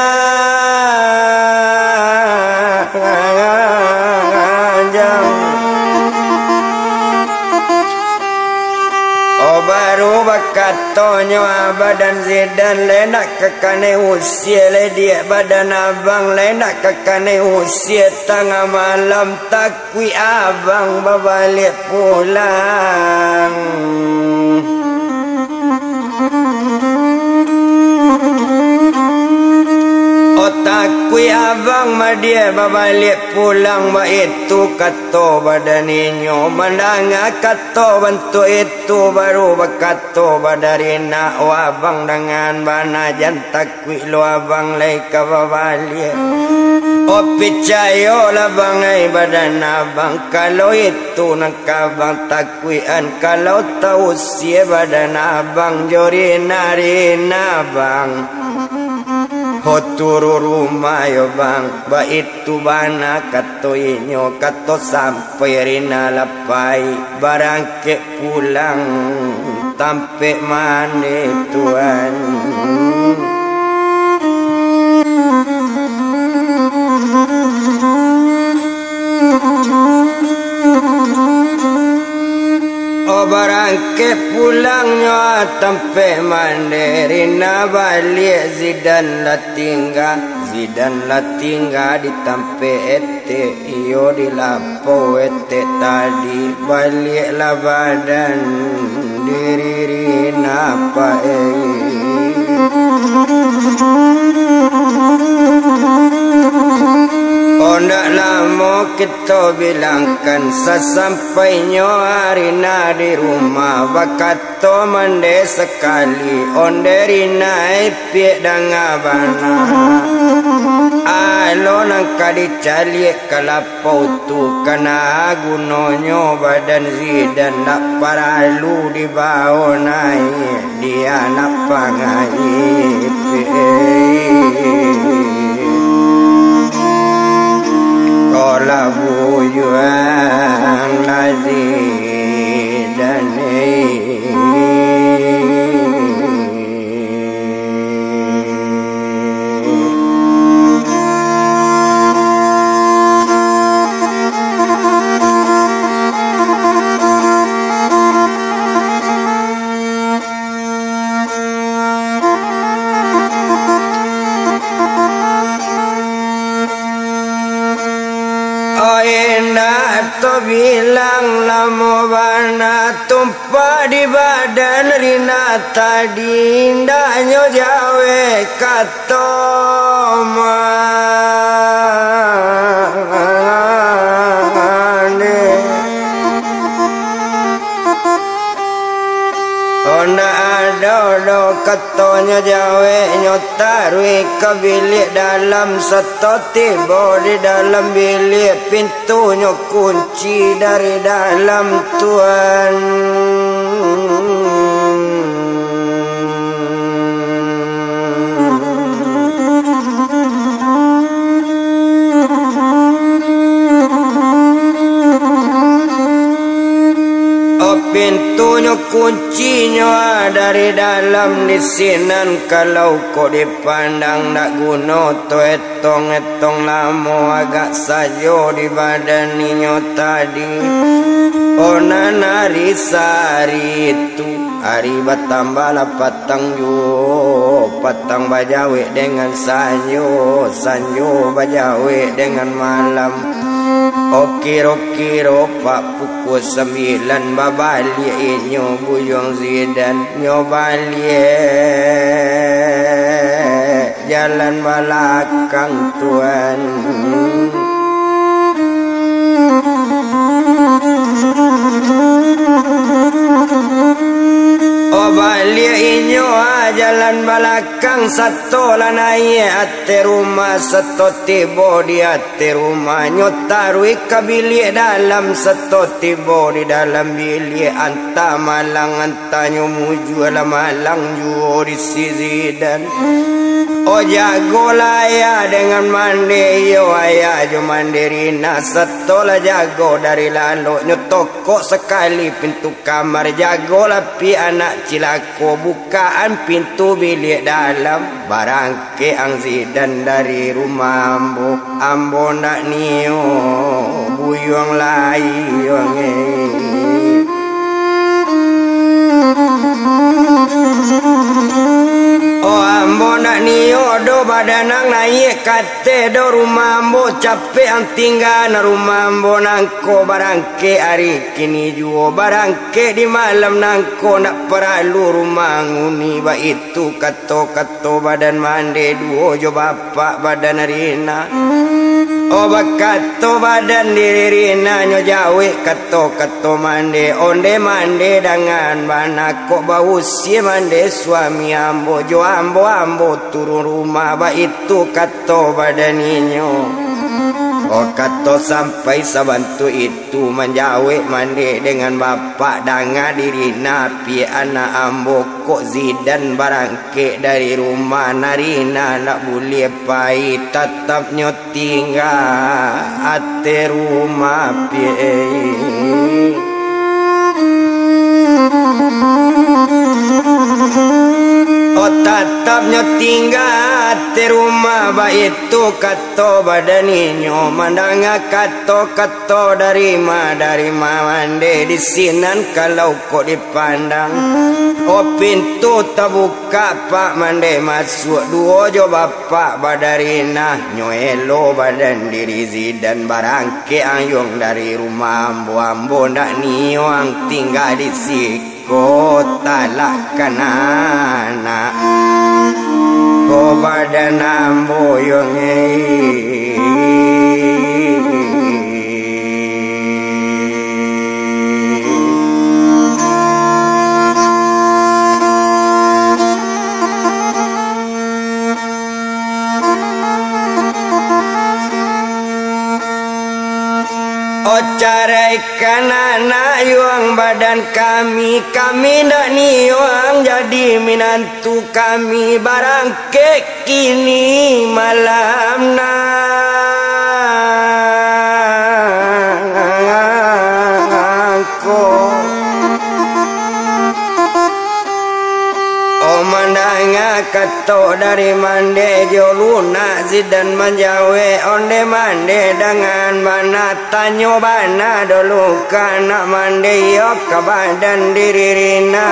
Oh, baru bakatonyo badan Zidan, lai nak ka kanai usie lai diak badan abang, lai nak ka kanai usie tangah malam tak Kuik abang babaliak pulang. Oh, takuik abang madiak babaliak pulang, baitu kato badan inyo. Mandanga kato bantuak itu, baru bakato badan Rina, "Oh, abang dangan bana, jan takuik lo abang lai ka babaliak. Oh, picayolah bang ai badan abang, kalau itu nan ka abang takuikan, kalau tausie badan abang jo Rina-Rina bang, ho turun rumah yo bang." Baitu bana kato inyo, kato sampai Rina lah pai, barangkek pulang tampek mandi tuan. Oh, barangkek pulangnyo tampek mandi, Rina baliak, Zidan lah tingga, Zidan lah tingga di tampek etek, iyo di lapau etek tadi, baliaklah badan diri Rina pai. Oh, ndak lamo kito bilangkan, sasampainyo Rina di rumah, bakato mande sakali, onde Rina, eh, piak danga bana. Alo nan ka dicaliak ka lapau tu, kana gunonyo badan Zidan, ndak paralu dibao naiak di anak pangaipik. Kolah buyuang Zidan. Oh, indak tabilang lamo bana tumpak di badan Rina tadi, indaknyo jawek kato mande. Oh, ndak ado doh kato Nyo jawek, nyo taruih ka biliak dalam, sato tibo di dalam biliak, pintunyo kunci dari dalam, Tuan. Oh, pintunyo kuncinyo dari dalam di sinan, kalau kok dipandang dak guno tu etong-etong lamo agak sajo di badan inyo tadi. Oh, nan ari sari tu, ari batambah lah patang juo, patang bajawek dengan sanjo, sanjo bajawek dengan malam. Oh, kiro-kiro pak pukua sambilan babaliak inyo Buyuang Zidan, nyo baliak jalan balakang, Tuan. Oh, baliak inyo, ah, jalan balakang, sato lah naiak ateh rumah, sato tibo di ateh rumah, nyo taruih ka biliak dalam, sato tibo di dalam biliak, antah malang, antah nyo mujua lah malang juo di si Zidan. Oh, jagolah ayah dengan mande, iyo, ayah jo mande Rina, sato lah jago dari lalok, nyo tokok sakali pintu kamar, jagolah pi anak cilako, bukaan pintu biliak dalam, barangkek ang Zidan dari rumah ambo, ambo ndak nio Buyuang lai, Buyuang, eh. Oh, ambo ndak nio doh badan ang naiak ka ateh doh rumah ambo, capek ang tingga na rumah ambo nangko, barangkek ari kini juo, barangkek di malam nangko, ndak paralu rumah ang uni, baitu kato-kato badan mande duo jo bapak badan Rina. Oh, bakato badan diri Rina, nyo jawek kato-kato mande, onde mande dangan bana, kok bausia mande suami ambo jo ambo, ambo turun rumah, baitu kato badan inyo. Oh, kato sampai sabantuk itu, manjawek mande dengan bapak, danga diri nah, piak anak ambo, kok Zidan barangkek dari rumah, nah Rina ndak buliah pai, tatapnyo tingga ateh rumah, piak. Oh, tatapnyo tingga ateh rumah, baitu kato badan inyo, mandanga kato-kato dari ma, dari ma mande di sinan, kalau kok dipandang. Oh, pintu tabuka, pak mande masuak, duo jo bapak badan Rina, nyo elo badan diri Zidan, barangkek ang Yuang dari rumah ambo, ambo ndak nio ang tingga di siko. Ko talak ka anak, ko badan ambo Yuang, eh. Oh, caraikan anak Yuang badan kami, kami ndak nio ang jadi minantu kami, barangkek kini malam nangko. Oh, mandanga kato dari mande jo lunak, Zidan manjawek, onde mande dangan bana, tanyo bana dulu ka anak mande, iyo ka badan diri Rina.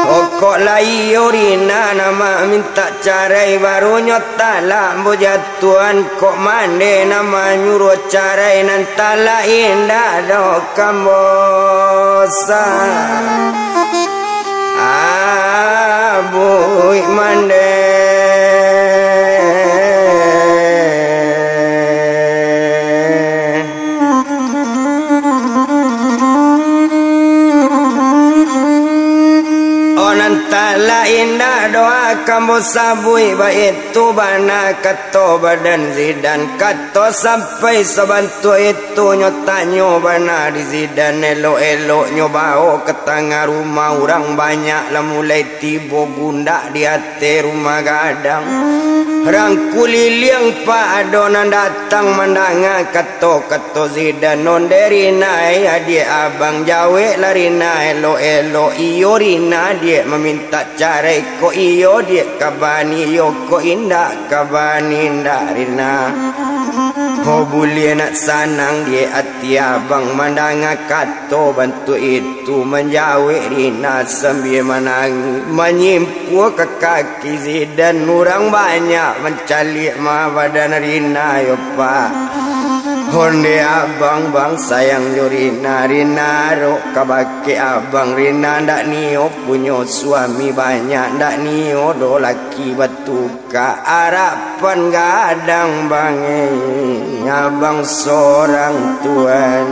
Pokok lah iyo Rina nan mamintak carai, barunyo talak ambo jatuahan, kok mande nan manyuruah carai, nan talak indak doh ka ambo sa-, abuik mande. Oh, nan talak indak doh Ambo sabuik baitu bana kato badan Zidan. Kato sampai sabantuak itu nyo tanyo bana di Zidan, elok-elok nyo bao ka tangah rumah, urang banyak lah mulai tibo, gundak di ateh rumah gadang. Rang kuliliang pak ado nan datang mandanga kato-kato Zidan. Onde Rina, eh, adiak abang, jaweklah Rina elok-elok. Iyo Rina, diak mamintak carai ko, iyo diak ka bani, iyo ko indak ka bani, indak Rina. Ho buliah nak sanang diak ati abang mandanga kato bantuak itu, manjawek Rina sambia manangih, manyimpua ka kaki Zidan. Urang banyak mancaliak ma badan Rina yo pak. Onde abang, bang, sayang jo Rina, Rina rok ka bakeh abang, Rina ndak nio punyo suami banyak, ndak nio doh laki batu ka arapan gadang bang, eh, abang sorang tuan.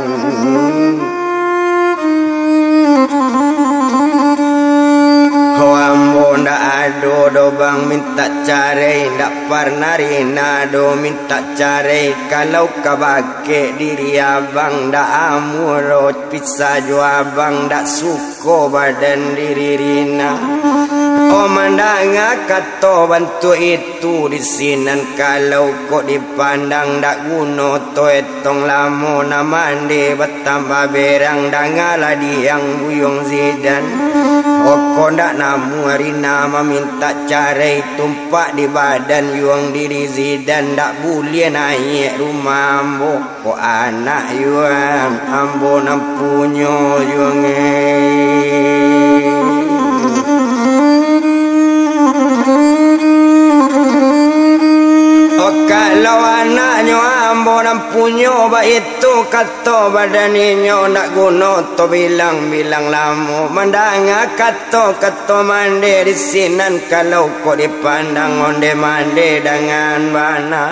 Ho ambo ndak ado doh bang mintak carai, ndak parnah Rina doh mintak carai. Kalau ka bakeh diri abang ndak amuah doh, pisah jo abang ndak suko badan diri Rina. Oh, mandanga kato bantuak itu di sinan, kalau kok dipandang ndak guno to etong lamo, nan mande batambah berang, dangalah diang buyuang Zidan. Oh, kok ndak namuah Rina mamintak carai, tumpak di badan yuang diri Zidan, ndak buliah naiak rumah ambo. Kok anak yuang ambo nan punyo yuang, eh. Oh, kalau anaknyo ambo nan punyo, baitu kato badan inyo, ndak guno to bilang-bilang lamo. Mandanga kato-kato mande di sinan, kalau kok dipandang onde mande dangan bana.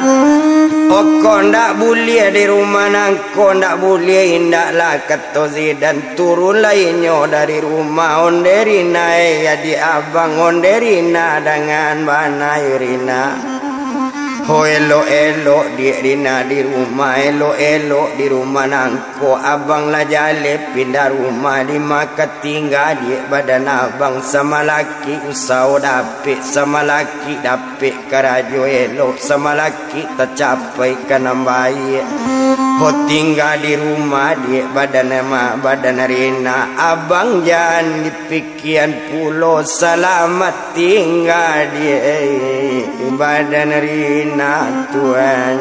Oh, kok ndak buliah di rumah nangko, ndak buliah, indaklah kato Zidan, turunlah inyo dari rumah. Onde Rina, eh, adiak abang, onde Rina dangan bana yo Rina. Ho, elok-elok diak Rina di rumah, elok-elok di rumah nangko. Abang lah jaleh pindah rumah, di ma ka tingga diak badan abang, samalaki usaho dapek, samalaki dapek karajo elok, samalaki tacapai ka nan baiak. Ho, tingga di rumah diak badan ma badan Rina, abang jan dipik- kian pulo, salamat tingga diak badan Rina tuan.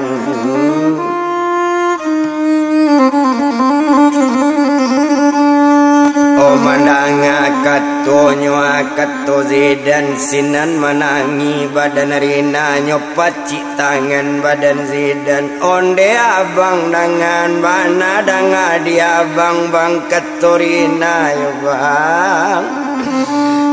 Oh, mandanga katonyo, kato Zidan, sinan manangih badan Rina, nyo pacik tangan badan Zidan. Onde abang dangan bana, danga di abang, bang, kato Rina yo bang.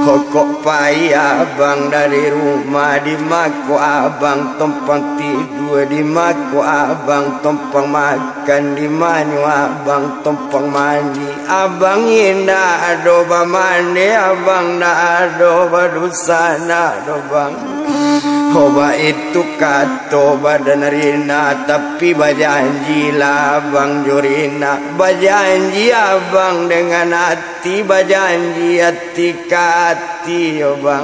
Ho, kok pai abang dari rumah, di ma ko abang tompang tidua, di ma ko abang tompang makan, di ma nyo abang tompang mandi. Abang indak ado bamandi, abang ndak ado badusana doh bang. Ho, baitu kato badan Rina, tapi bajanjilah abang jo Rina, bajanji abang dengan ati, bajanji ati ka ati yo bang.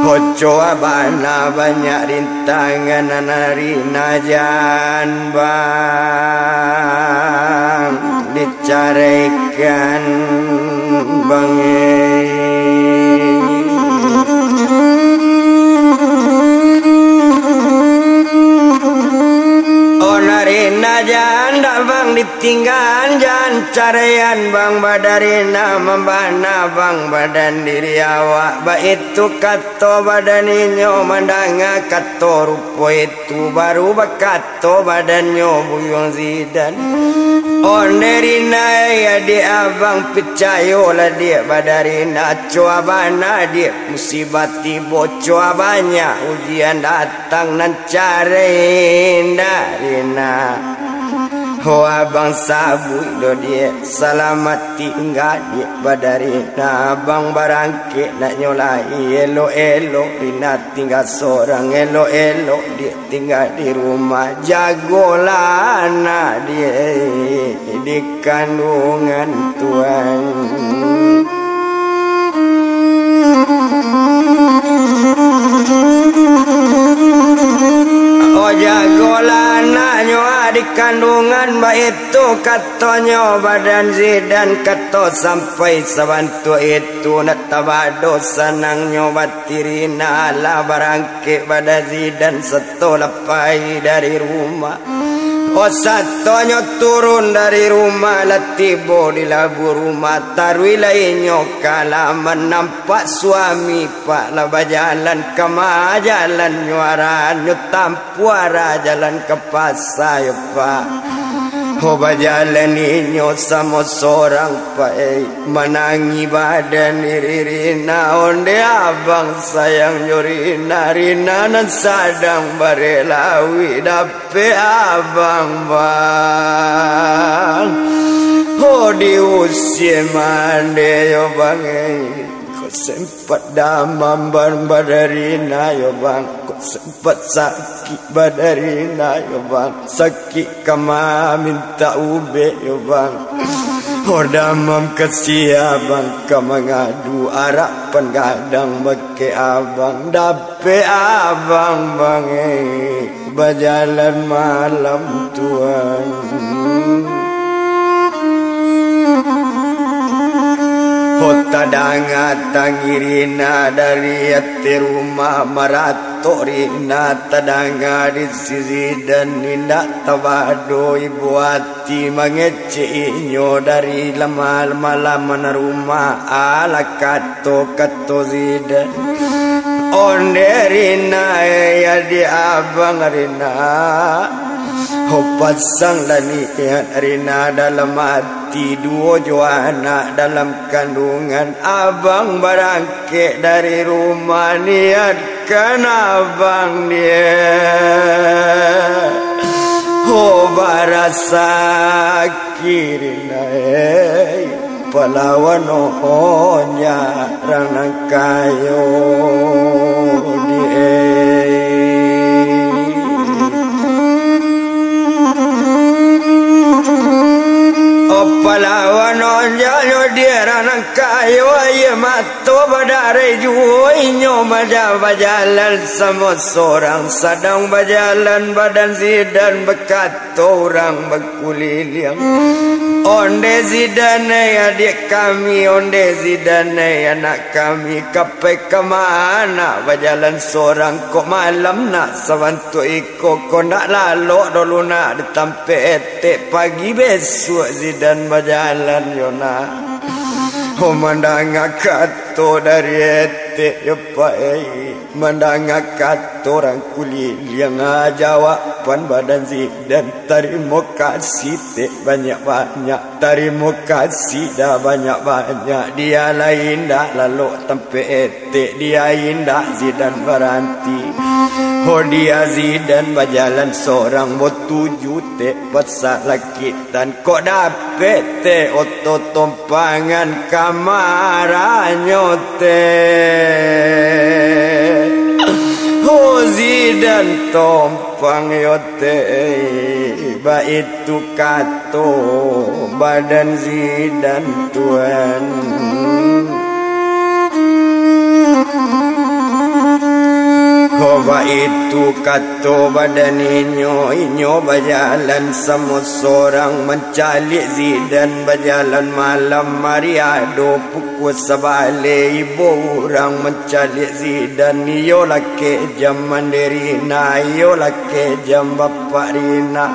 Ho, coa bana banyak rintangan, Rina jan bang dicaraikan bang, eh. Oh, Rina jan dak bang ditinggaan, jan caraian bang badan Rina, mambana bang badan diri awak. Baitu kato badan inyo, mandanga kato rupo itu, baru bakato badannyo buyuang Zidan. Onde Rina, eh, adiak abang, picayolah diak badan Rina, coa bana diak musibah tibo, coa banyak ujian datang, nan carai indak Rina. Ho abang sabuik do diak, salamat tingga diak badan Rina. Abang barangkek nak nyo lai, elok-elok Rina tingga sorang, elok-elok diak tingga di rumah. Jagolah anak diak di kanduangan tuan. Oh, jagolah anaknyo di kanduangan, baitu katonyo badan Zidan, kato sampai sabantuak itu, nak tabado sanangnyo bati Rina lah barangkek badan Zidan sato lah pai dari rumah. Oh, satonyo turun dari rumah, lah tibo di labuah rumah, taruih lah inyo ka halaman, nampak suami Pak lah bajalan, kama jalannyo, arannyo tampuah arah jalan ka pasa yo, Pak. Oh, bajalan inyo samo sorang, Pak, eh, manangih badan diri Rina, ondeh abang sayang jo Rina, Rina nan sadang barelawik, dapek abang, bang. Oh, diusie mande yo, bang, eh. Kok sempat damam ban badan Rina yo, bang. Kok sempat sakik badan Rina yo, bang. Sakik kama mintak ubek yo, bang. Oh, damam ka sia, bang, ka mangadu, arapan gadang bakeh abang, dapek abang, bang, eh, bajalan malam tuan. Ho, tadanga tangih Rina dari ateh rumah, maratok Rina tadanga di si Zidan, indak tabado ibo ati mangecek inyo dari lamah-lamah rumah, alah kato-kato Zidan. Ondeh Rina, eh, adiak abang Rina. Ho, pasanglah niat Rina dalam ati, duo jo anak dalam kanduangan. Abang barangkek dari rumah, niatkan abang niat. Ho, barasaki Rina, eh. Palawan onja rang nan kayo di, eh. Oh, palawan onja nyo di rang nan kayo, aia mato badarai juo inyo maja-, bajalan samo sorang, sadang bajalan badan Zidan bakat. Kato urang bakuliliang. Ondeh Zidan, eh, adiak kami, ondeh Zidan, eh, anak kami, ka pai ka ma bajalan sorang, kok malam nak sabantuak iko, kok ndak lalok dulu nak di tampek etek, pagi bisuak Zidan bajalan yo nak. Oh, mandanga kato dari etek yo, Pak, eh. Mandanga kato urang kuliliang, ah, jawaban badan Zidan, "Tarimo kasih, Tek, banyak-banyak. Tarimo kasih dah banyak-banyak." Dia lai indak lalok tampek etek, dia indak Zidan baranti. Oh, dia Zidan bajalan sorang, batuju, Tek, pasa lakik. Dan kok dapek, Tek, oto tompangan ka ma nyo, Tek. Ho, Zidan tompang yo, Tek, baitu kato badan Zidan, Tuan. Ho, baitu kato badan inyo, inyo bajalan samo sorang mancaliak Zidan bajalan malam hari ado pukua sabaleh ibo urang mancaliak Zidan, iyo lah kejam mandeh Rina, iyo lah kejam bapak Rina.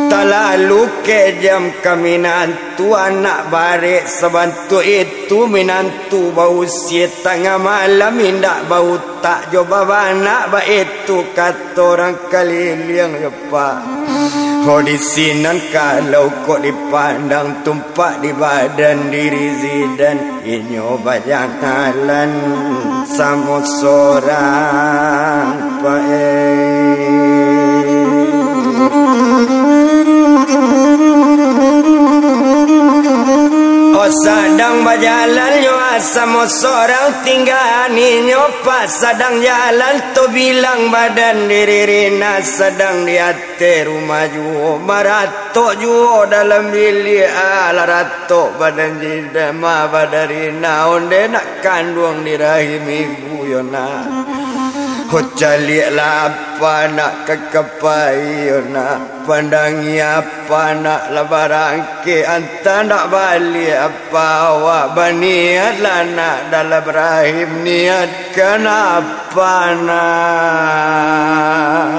Talalu kejam ka minantu anak barek sabantuak itu, minantu bausia tangah malam indak bau tak jo babanak, baitu kato urang kaliliang yo, Pak. Ho, di sinan kalau kok dipandang tumpak di badan diri Zidan, inyo bajangalan samo sorang, Pak, eh. Bajalannyo samo sorang, tinggaan inyo Pak sadang jalan tu, bilang badan diri Rina sadang di ateh rumah juo, maratok juo dalam biliak, alah ratok badan jidama badan Rina, onde nak kanduang di rahim ibu yo nak. Ho caliaklah apa nak kakapai yo nak, pandangi apa nak lah barangkek, anta nak baliak apa awak, baniatlah nak dalam rahim, niatkan apa nak.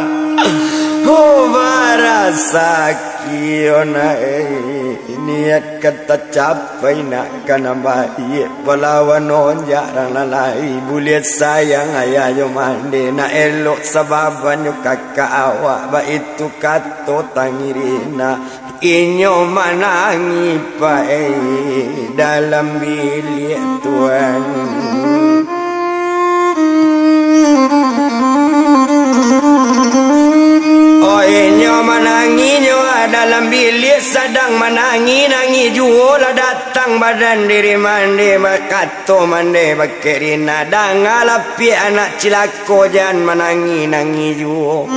Oh, barasaki yo nak, eh, niatkan tacapai nak, ka nan baiak, palawan onjak rang lalai, buliah sayang ayah jo mande, nak elok sababan jo kakak awak, baitu kato tangi Rina. Inyo manangih pae dalam biliak tuan. Oh, inyo manangih nyo dalam biliak, sadang manangih, nangih juo lah datang badan diri mande, bakato mande bakeh Rina, dangalah piak anak cilako, jan manangih, nangih juo.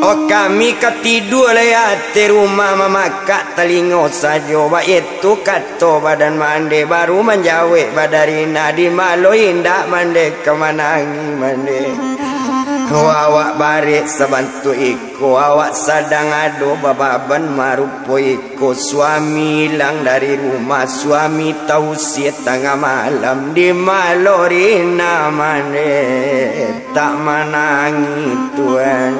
Oh, kami ka tidua lai ateh rumah, mamakak talingo sajo, baitu kato badan mande, baru manjawek badan Rina, di malo indak mande ka manangih mande. Oh, awak barek sabantuak iko, awak sadang ado bababan marupo iko, suami ilang dari rumah, suami tausia tangah malam, di malo Rina mande tak manangih tuan.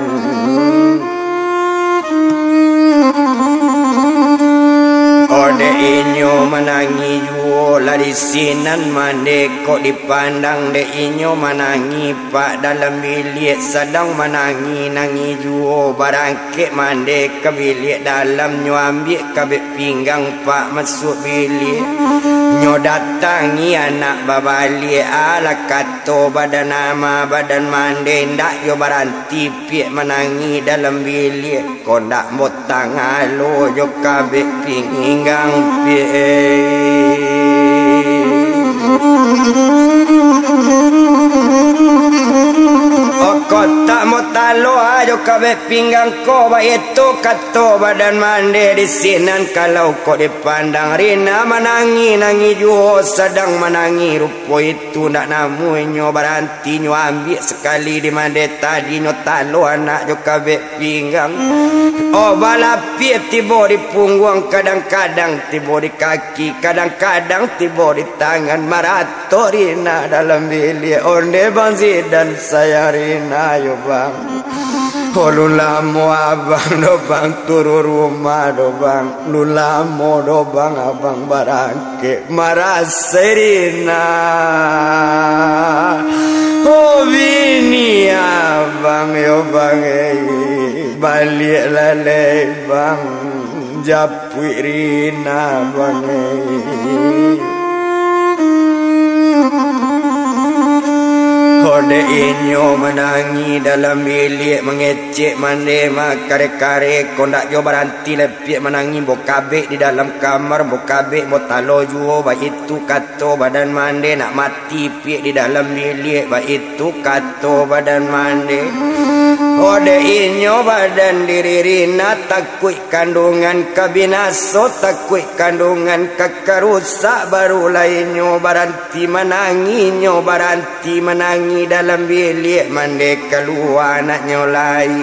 Oh, dek inyo manangih juo lah di sinan mande, kok dipandang dek inyo manangih pak dalam biliak, sadang manangih-nangih juo, barangkek mande ka biliak dalam, nyo ambiak kabek pinggang pak masuak biliak, nyo datangi anak babaliak, alah kato badan ama badan mande, ndak yo baranti piak manangih dalam biliak, kok ndak motang alo jo kabek pinggang piak. Kok tak motalo jo kabek pinggang ko, baitu kato badan mande di sinan, kalau kok dipandang Rina manangih-nangih juo, sadang manangih rupo itu, ndak namuah inyo baranti, nyo ambiak sakali di mande tadi, nyo talo anak jo kabek pinggang. Oh, balapia tibo di pungguang, kadang-kadang tibo di kaki, kadang-kadang tibo di tangan, maratok Rina dalam biliak. Onde Bang Zidan sayang Rina yo, Bang. Ulun lamo abang do, Bang, turun rumah do, Bang. Ulun lamo do, Bang, abang barangkek marasai Rina. Oh, bini abang yo, Bang, eh, baliak lalai, Bang. Japuik Rina, Bang, eh. Onde inyo manangih dalam biliak, mangecek mande, makare-kare, kok ndak jo baranti lai piak manangih, bo kabek di dalam kamar, bo kabek bo talo juo, baitu kato badan mande, nak mati piak di dalam biliak, baitu kato badan mande. Onde inyo badan diri Rina, takuik kandungan ka binaso, takuik kandungan ka karusak, barulah inyo baranti manangih, nyo baranti manangih dalam biliak mande, kalua anaknyo lai.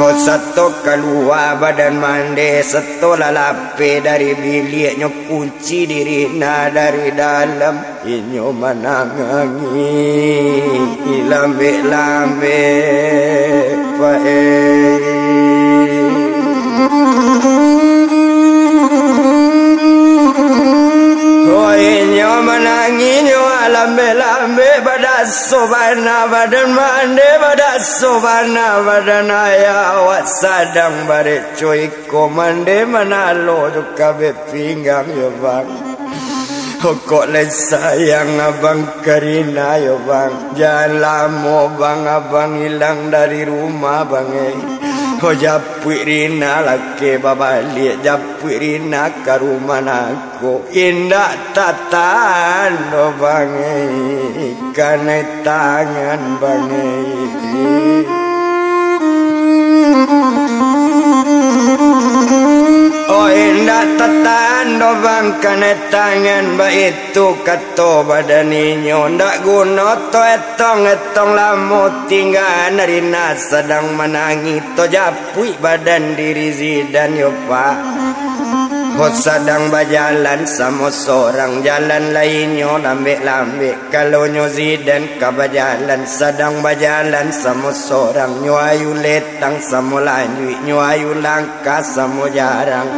Ho, sato kalua badan mande, sato lah lapeh dari biliak, nyo kunci diri Rina dari dalam. Inyo manangih lambek-lambek, Pak, eh. Oh, inyo manangih nyo lambek-lambek, badaso bana badan mande, badaso bana badan ayah, awak sadang bareco iko, mande manalo jo kabek pinggang yo, Bang. Kok lai sayang abang ka Rina yo, Bang. Jan lamo, Bang, abang ilang dari rumah, Bang, eh. Oh, japuik Rina lakeh babaliak, japuik Rina ka rumah nangko. Indak tatahan doh, Bang, eh, kanai tangan, Bang, eh. Oh, indak tatahan doh, Bang, kanai tangan, baitu kato badan inyo. Ndak guno to etong-etong, lamo tingga Rina sadang manangih, to japuik badan diri Zidan yo, Pak. Ho sadang bajalan samo sorang, jalan lai inyo lambek-lambek. Kalonyo Zidan ka bajalan, sadang bajalan samo sorang, nyo ayu letang samo lanjuik, nyo ayu langkah samo jarang.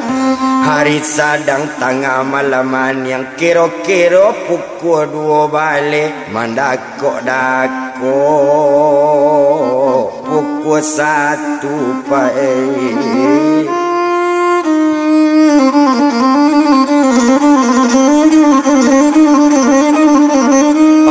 Hari sadang tangah malam maniang, kiro-kiro pukua duo baleh, mandakok-dakok pukua satu, Pak, eh.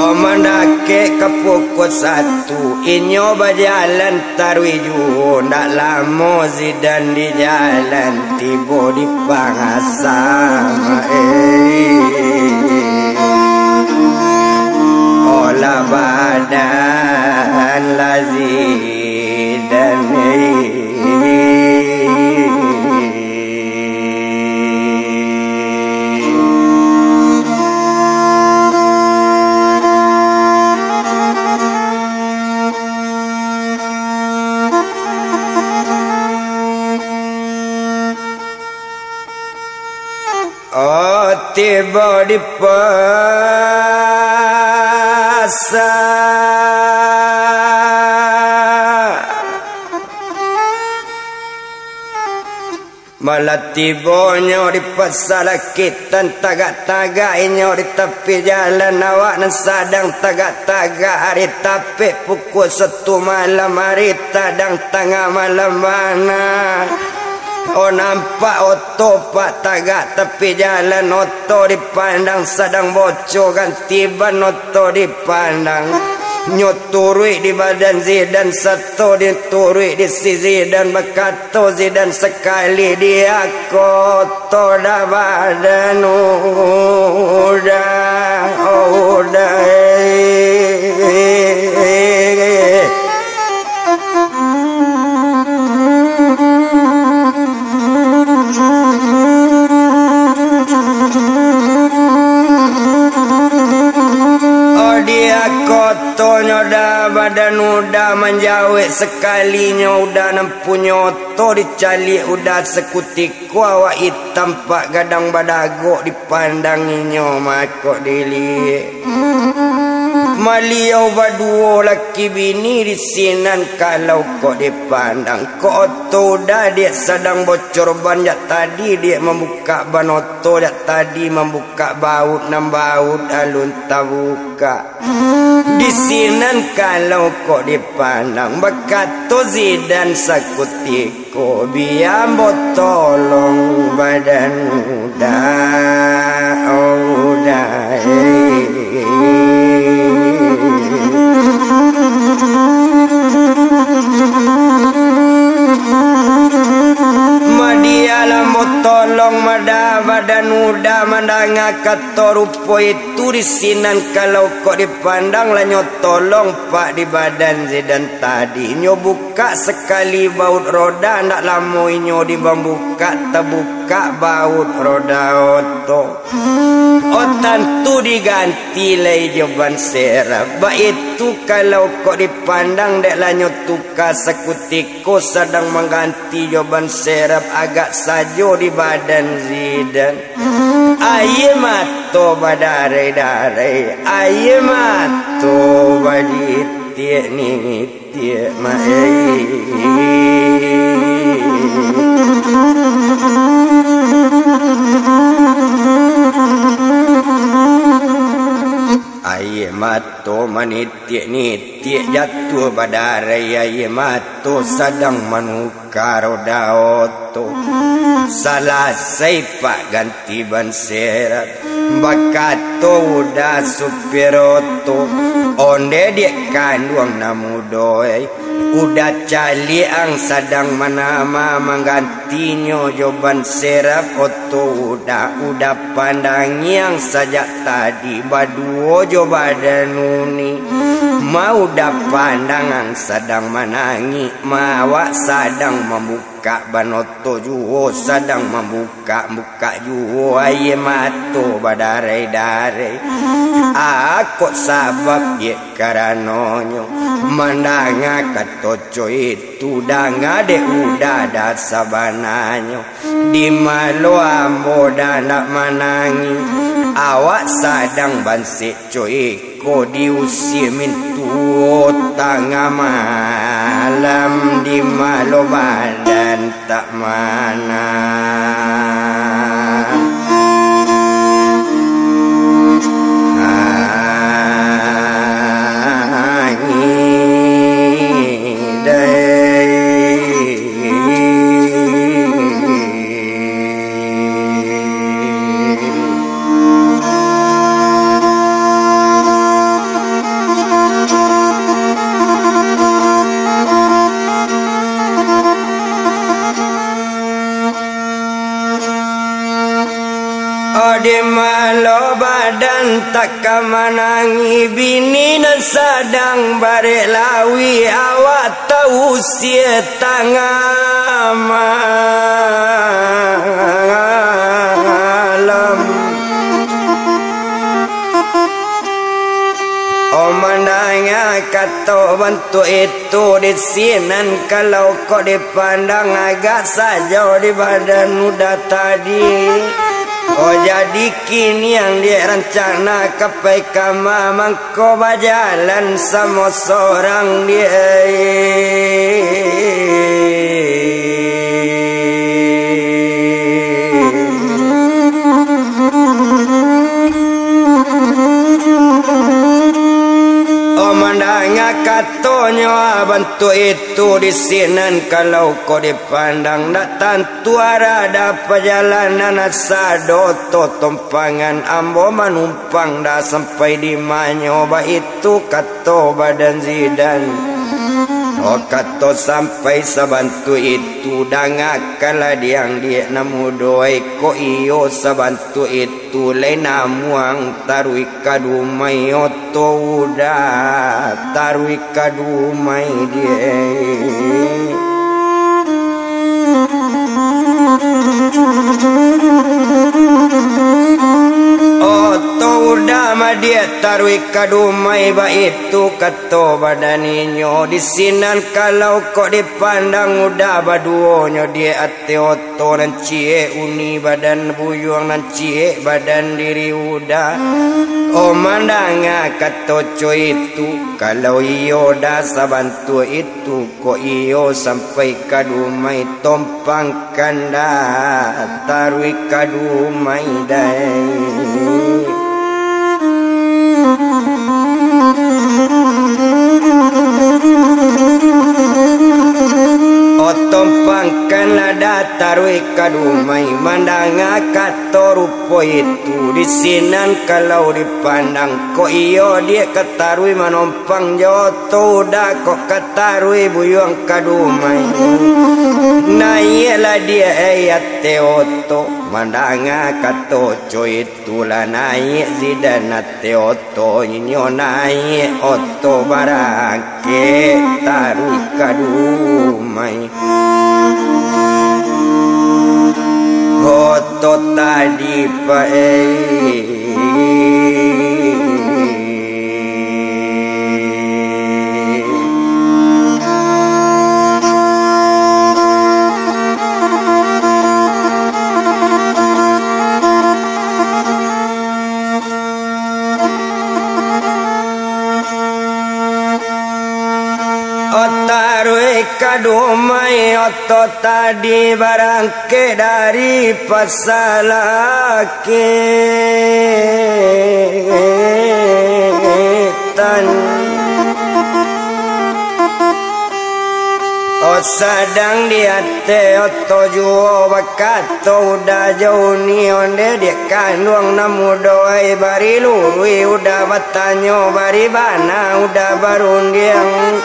Oh, mandakek ka pukua satu, inyo bajalan taruih juo, ndak lamo Zidan di jalan, tibo di Pangasam, eh. Olah badan lah Zidan, eh. Oh, tibo di pasar. Malah tibonyo di pasar, lakitan tagak-tagak inyo di tapi jalan, awak nan sadang tagak-tagak, ari tapek pukua satu malam, ari tadang tangah malam bana. Oh, nampak oto, Pak, tagak tapi jalan, oto dipandang sadang bocor, ganti ban oto dipandang. Nyo turuik di badan Zidan, sato dituruik di si Zidan, bakato Zidan sakali, "Diak ko oto dah badan uda, uda, eh." Oh, diak ko otonyo dah badan uda, manjawek sakalinyo uda nan punyo oto, dicaliak uda sakutiko, awak itam pak gadang badagok, dipandang inyo mako diliek. Maliau baduo laki bini di sinan, kalau kok dipandang, kok oto uda diak sadang bocor ban, jak tadi diak mambukak ban oto, jak tadi mambukak baut, nan baut alun tabukak. Di sinan kalau kok dipandang, bakato Zidan sakutiko, "Bia ambo tolong badan uda, uda, eh." Madialah ambo tolong mada badan uda, mandanga kato rupo itu di sinan, kalau kok dipandang lah nyo tolong pak di badan Zidan tadi. Nyo bukak sakali baut roda, ndak lamo inyo di mambukak, tabukak baut roda oto. Oh, tantu diganti lai jo ban serep. Baitu kalau kok dipandang, dek lah nyo tuka sakutiko, sadang mangganti jo ban serep, agak sajo di badan Zidan. Aia mato badarai-darai, aia mato baditiak-nitiak, mak, eh. Aia mato manitiak-nitiak, jatuah badarai aia mato, sadang manuka roda oto. Salasai pak ganti ban serep, bakato uda supir oto, "Onde diak kanduang nan mudo, eh, Uda caliak ang sadang manama, manggantinyo jo ban serep oto Uda. Uda pandangi ang sajak tadi baduo jo badan uni. Ma Uda pandang ang sadang manangih, ma awak sadang mambuka ban oto juo, sadang mambuka-buka juo, aia mato badarai-darai. Ako sabab dek karanonyo mandanga kato co itu, danga dek Uda Da sabananyo. Di malo ambo Da ndak manangih, awak sadang bansek co iko diusie mintuo tangah malam, di malo badan tak manang. Ode malo badan tak ka manangih, bini nan sadang barek lawi, awak tausie tangah malam. Oh, mandanga kato bantuak itu di sinan, kalau kok dipandang agak sajo di badan Uda tadi. Oh, jadi kini ang dek rancana ka pai kama, mangko bajalan samo sorang dek. Oh, mandanga katonyo bantuak itu di sinan, kalau kok dipandang, ndak tantu arah Da pajalanan, asa doto tompangan ambo manumpang Da sampai di manyo, baitu kato badan Zidan. Oh, kato sampai sabantuak itu, dangakanlah dek ang dek nan mudo ai, kok iyo sabantuak itu lai namuang taruih ka Dumai, oto Uda taruih ka Dumai dek. Oto Uda madiak taruih ka Dumai, baitu kato badan inyo. Di sinan kalau kok dipandang Uda baduonyo dek ateh oto nan ciek uni badan buyuang, nan ciek badan diri Uda. Oh, mandanga kato co itu, kalau iyo Da sabantuak itu, kok iyo sampai ka Dumai, tompangkan Da taruih ka Dumai dai. Oh, tompangkanlah Da taruih ka Dumai, mandanga kato rupo itu, di sinan kalau dipandang, kok iyo dek ka taruih manom- pang jo oto Uda kok ka taruih buyuang ka Dumai. Naiaklah dek ai ateh oto, mandanga kato co itu lah naiak Zidan ateh oto, inyo naiak oto barangkek taruih ka Dumai. Oto tadi pae. Taruih ka Dumai oto tadi barangkek dari Pasalaki. Tan. Oh, sadang di ateh oto juo bakato Uda jo uni, onde dek kanduang nan mudo ai, bari luruih Uda batanyo, bari bana Uda barundiang.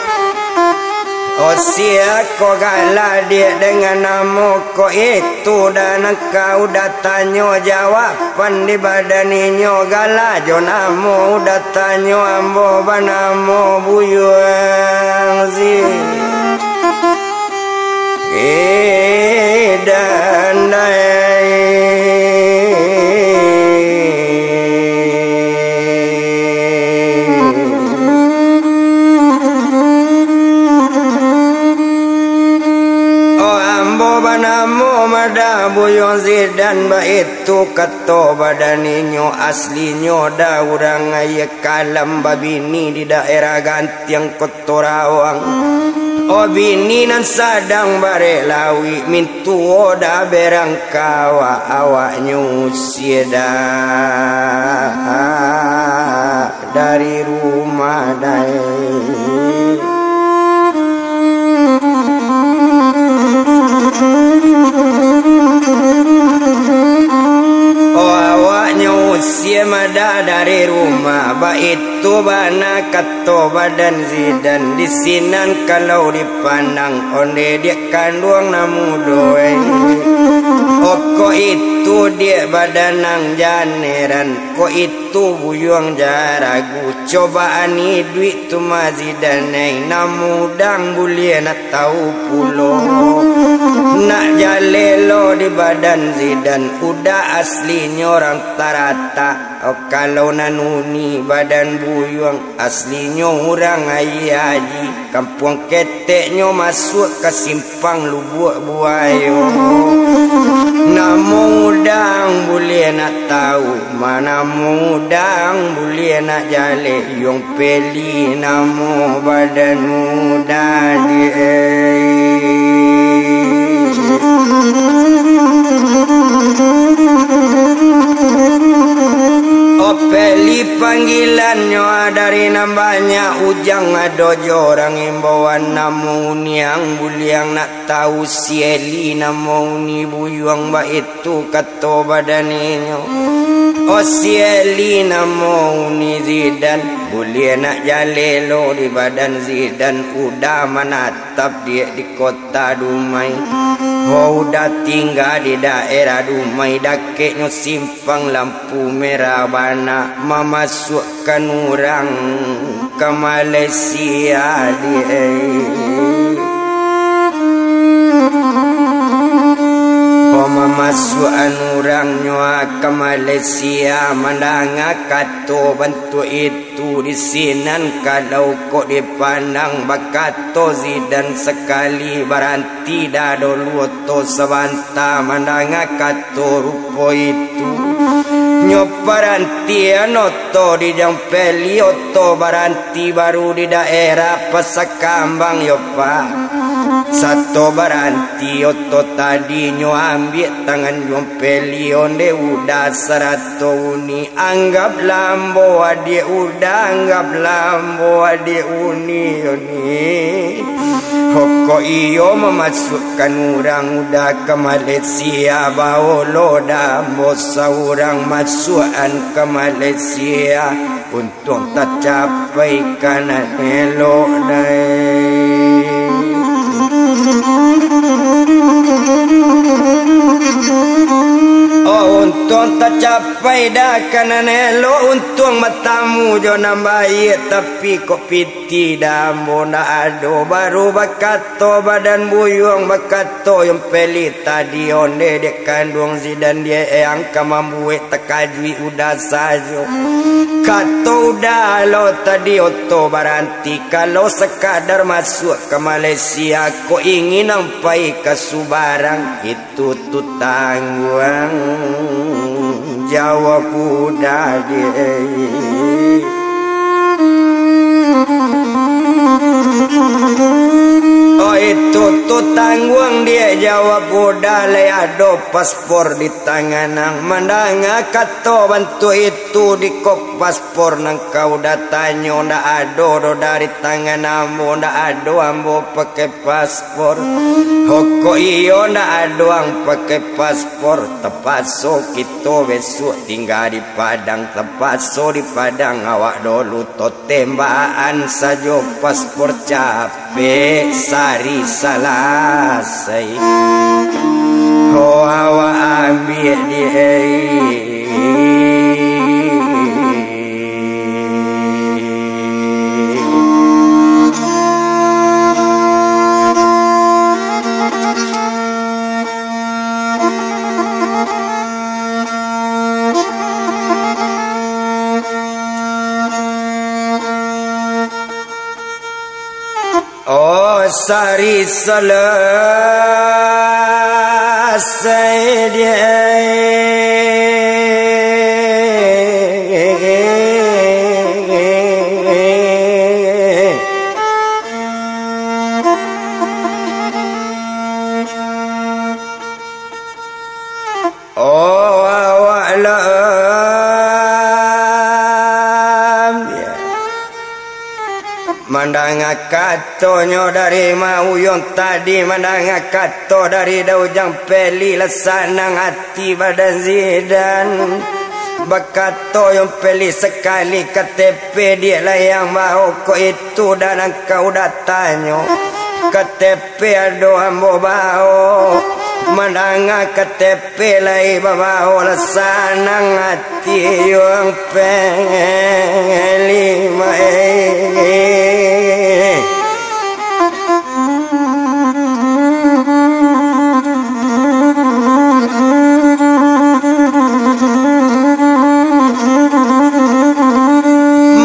O sia ko gala diak dengan namo ko itu, dan angkau dah tanyo jawaban di badan inyo gala jo namo, udah tanyo ambo banamo Buyuang Zi. Edan dai. Oh, ambo banamo Mada Buyuang Zidan, baitu kato badan inyo, aslinyo dah urang Aia Kalam, babini di daerah Gantiang, Koto Rawang. Oh, bini nan sadang barek lawik, mintuo dah berangkawak, awaknyo usia dah dari rumah dai. Oh, awaknyo usia Mada dari rumah, baitu bana kato badan Zidan, di sinan kalau dipandang, onde diak kanduang nan mudo, eh. Oh, kok itu diak badan nan janeran, kok itu buyuang jaragu, cobaan iduik tu mah Zidan ai, nan mudang buliah nak tau pulo. Nak jaleh lo di badan Zidan, udah aslinyo urang Taratak. Oh, kalau nan uni badan buyuang, aslinyo urang Aia Aji, Kampuang Keteknyo masuak ka Simpang Lubuak Buayo. Namo udang buliah nak tau, ma namo udang buliah nak jaleh, Yuang Peli namo badan muda di. Oh, Peli panggilannyo dari nan banyak, Ujang ado jo urang imbauan, namo uni ang buliah nak tau, Sieli namo uni buyuang, baitu kato badan inyo. Oh, Sieli namo uni Zidan, buliah nak jaleh lo di badan Zidan, udah manatap diak di Kota Dumai. Ho, udah tingga di daerah Dumai, dakeknyo Simpang Lampu Merah bana, mamasuakkan urang ka Malaysia di. Oh, mamasuakan urangnyo ka Malaysia, mandanga kato bantuak itu di sinan, kalau kok dipandang, bakato Zidan, sakali baranti dah dulu oto sabanta, mandanga kato rupo itu. Nyo parantian oto di Jang Peli, oto baranti baru di daerah Pasar Kambang yo, Pak. Sato baranti oto tadi, nyo ambiak tangan Jang Peli, onde udah sarato uni. Anggaplah ambo adiak udah, anggaplah ambo adiak uni, uni. Pokok iyo mamasuakkan urang udah ka Malaysia, bao lo dah ambo saurang masuakan ka Malaysia. Untuang tacapai ka nan elok dai. Oh, untuang tacapai dah ka nan elok, untuang batamu jo nan baiak, tapi kok pitih dah ambo ndak ado, baru bakato badan buyuang, bakato Yuang Peli tadi, onde dek kanduang Zidan, diak ang ka mambuek takajuik udah sajo. Kato udah lo tadi oto baranti, kalau sakadar masuak ka Malaysia, kok ingin ang pai ka subarang, itu tu tangguang jawab udah diak. Oh, itu tu tangguang diak, jawab udah, lai ado paspor di tangan ang. Mandanga kato bantuak itu, di kok paspor nan kau dah tanyo, ndak ado doh dari tangan ambo, ndak ado ambo pakai paspor. Pokok iyo ndak ado ang pakai paspor, tapaso kito besuak tingga di Padang, tapaso di Padang awak dulu, to tembakan sajo paspor cap. Pek sari salasai, ho awak ambiak di ai. Oh, sari salasai di ai. Oh, awak lah, ya. Mandanga katonyo dari Mauyong tadi, mandanga kato dari Daujang Peli, lah sanang ati badan Zidan. Bakato Yong Peli sakali, K T P diak layang bao ko itu, dan angkau datanyo. K T P Pe ado ambo bao, mandanga K T P lai babao, lah sanang ati Yong Peli, ma-, eh.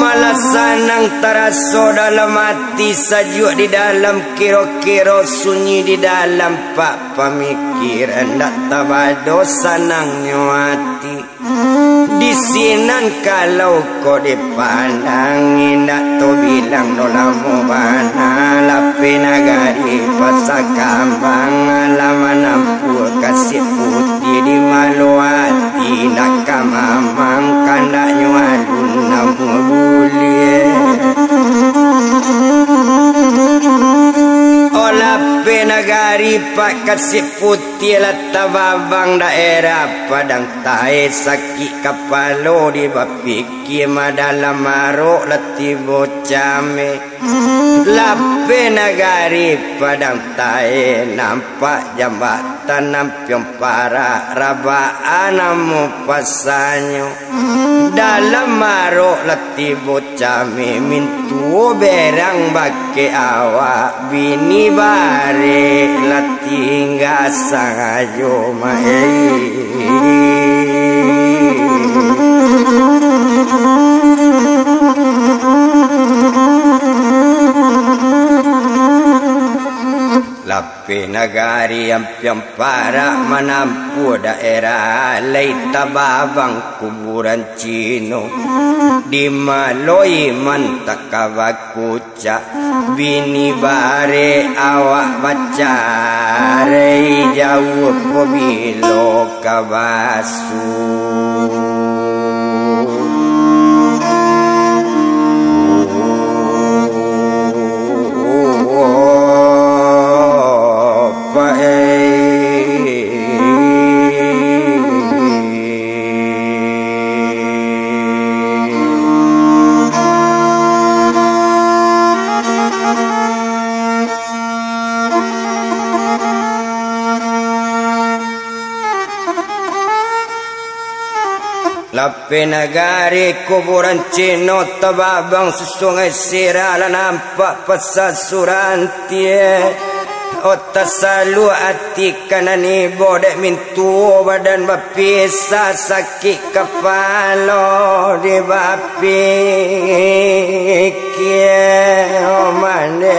Malah sanang taraso dalam ati, sajuak di dalam kiro-kiro, sunyi di dalam pak pamikiran, ndak tabado sanangnyo ati. Di sinan kalau ko dipandang, indak tabilang doh lamo bana, lapeh nagari Pasa Kambang, alah manampuah Kasik Putiah, di malo ati ndak ka mamang, kandaknyo alun namuah buliah. Oh, lapeh nagari Pak Kasik Putiah, lah tababang daerah Padang Tae, sakik kapalo di bapikia, mah dalam arok lah tibo cameh. Lapeh nagari Padang Tae, nampak jambatan Ampiang Parak, Rabaan namo pasanyo. Dalam arok lah tibo cameh, mintuo berang bakeh awak, bini barek lah tingga sangajo, ma-, eh. Lapeh nagari Ampiang Parak, manampuah daerah, lai tababang kuburan Cino, di malo iman tak ka bakucak, bini barek awak bacarai, jauah pabilo ka basuo. Lapeh nagari kuburan Cino, tababang Sungai Sirah, lah nampak Pasa Surantiah. Oh, tasaluah ati ka nan ibo, dek mintuo badan bapisah, sakik kapalo di bapikia, oh, mandeh.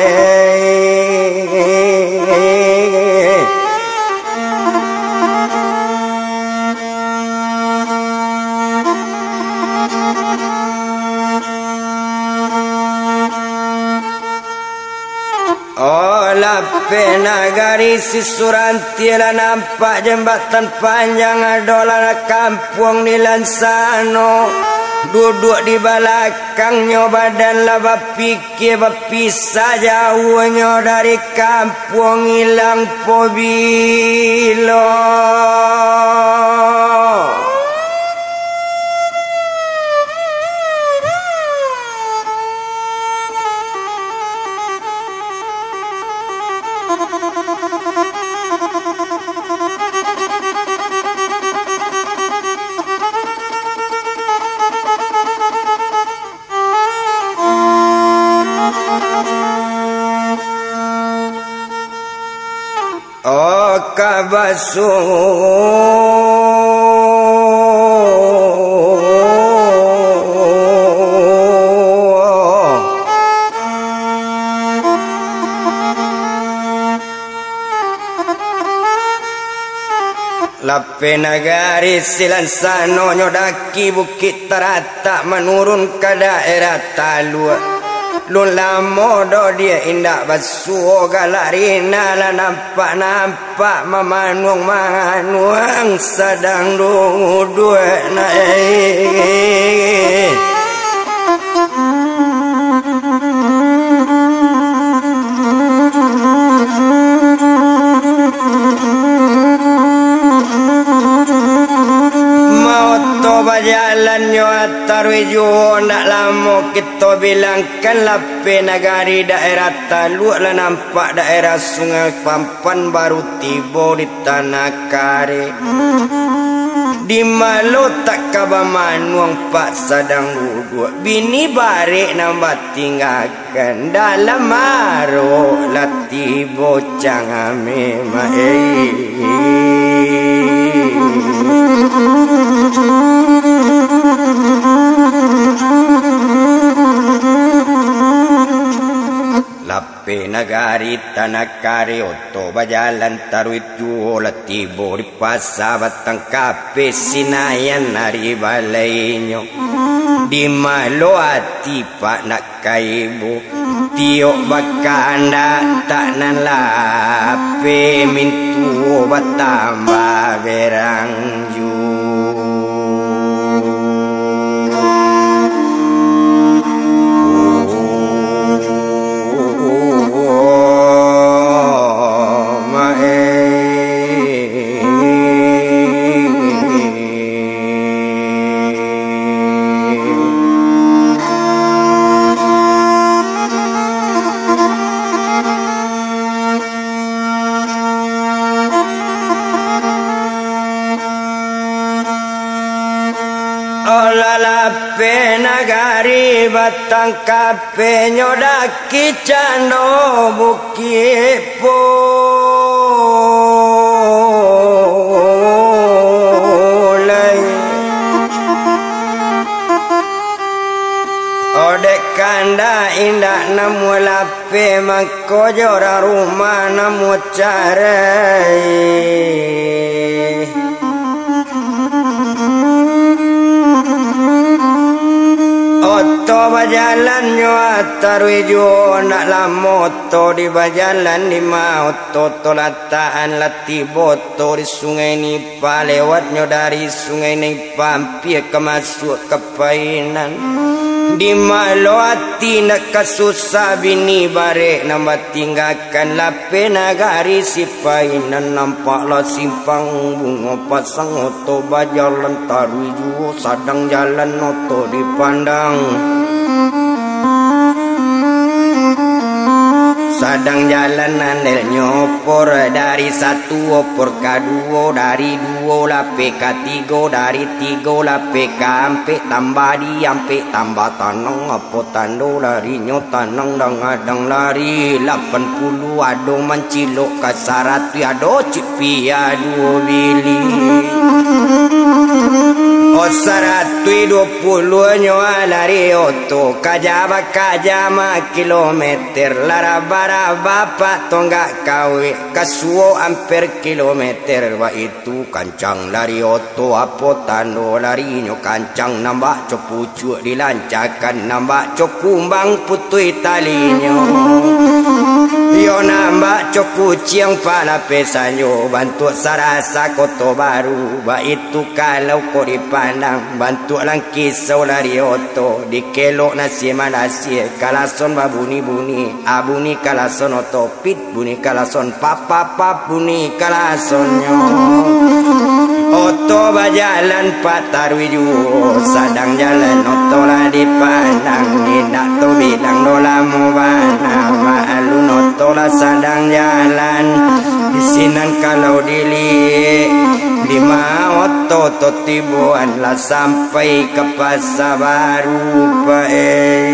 Oh, lapeh nagari si Surantiah, lah nampak jambatan panjang, ado lah kampuang di lansano. Duduak di balakangnyo, badan lah bapi- Kie bapisah jauahnyo dari kampuang, ilang pobilo. Basuo. Lapeh nagari silansanonyo daki bukik taratak manurun ka daerah taluak. Lun lamo doh diak indak basuo, galak rina lah nampak-nampak. Pak mamanuang-manuang sadang duduak naik. Maoto bajalannyo taruih juo, ndak lamo kito bilangkan lapeh nagari daerah taluak lah nampak daerah Sungai Pam- pan baru tibo di Tanah Kareh. Di malo tak ka bamanuang, Pak sadang duduak, bini barek nan batinggakan, dalam arok lah tibo cangame maeh. Lapeh nagari Tanah Kareh, oto bajalan taruih juo, lah tibo di pasa Batang Kapeh, Sinayan ari balainyo. Di malo ati Pak nak ka ibo, tiok bakandak tak nan lapeh, mintuo batambah berang juo. Olah lapeh nagari Batang Kapeh, nyo daki cando bukik pulai. Odeh kandak indak namuah lapeh, mangko jo urang rumah namuah carai. Oto bajalan nyo taruih juo, ndak lamo oto di bajalan, di ma oto tu latakan, lah tibo oto di Sungai Nipa, lewatnyo dari Sungai Nipa ampia ka masuak ka Painan. Di malo ati ndak ka susah, bini barek nan batinggakan, lapeh nagari si Painan, nampaklah simpang bungo, pasang oto bajalan taruih juo, sadang jalan oto dipandang. Sadang jalan andelnyo opor, dari satu opor ka duo, dari duo lapeh ka tigo, dari tigo lapeh ka ampek, tambah di ampek tambah tanang, apo tando larinyo tanang, dang-adang lari lapan puluah, ado mancilok ka saratuih, ado cik pia duo bili. Oh, saratuih duo puluahnyo lari oto, kaja bakaja ma kilometer, lah raba-raba pak tonggak kawek, kasuo amper kilometer, baitu kancang lari oto, apo tando larinyo kancang, nambak co pucuak dilancakan, nambak co kumbang putuih talinyo. Iyo nambak co kuciang palapesanyo, bantuak sarasa Koto Baru, baitu kalau kok dipandang, bantuak langkisau lari oto, dikelok nasie malasie, kalason babuni-buni, abuni kalason oto, pit bunyi kalason, pap, pap, pap, bunyi kalasonnyo. Oto bajalan pataruih juo, sadang jalan oto lah dipandang, indak tabilang doh lamo bana, maalun oto lah sadang jalan. Di sinan kalau diliek, di ma oto tu tiboan lah sam- pai ka Pasa Baru, Pak, eh.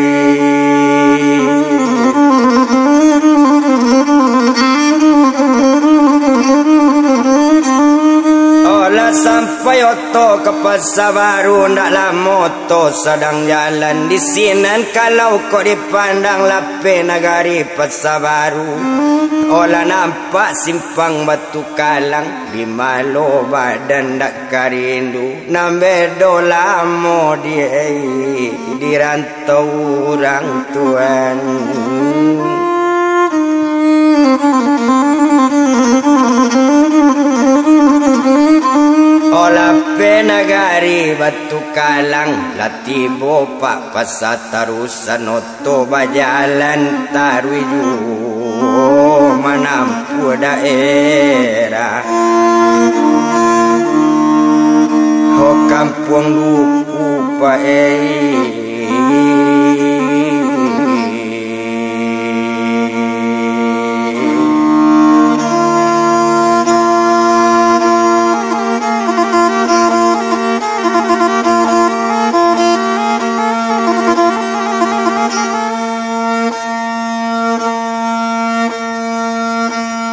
Sampai oto ka Pasa Baru, ndak lamo oto sadang jalan. Di sinan kalau kok dipandang, lapeh nagari Pasa Baru. Olah nampak simpang Batu Kalang, di malo badan ndak ka rindu. Nan bedo lamo di, di rantau urang tuan. Olah lapeh nagari Batu Kalang, lah tibo Pak Pasa Tarusan, oto bajalan taruih juo manampuah daerah ho Kampuang Duku, Pak, eh.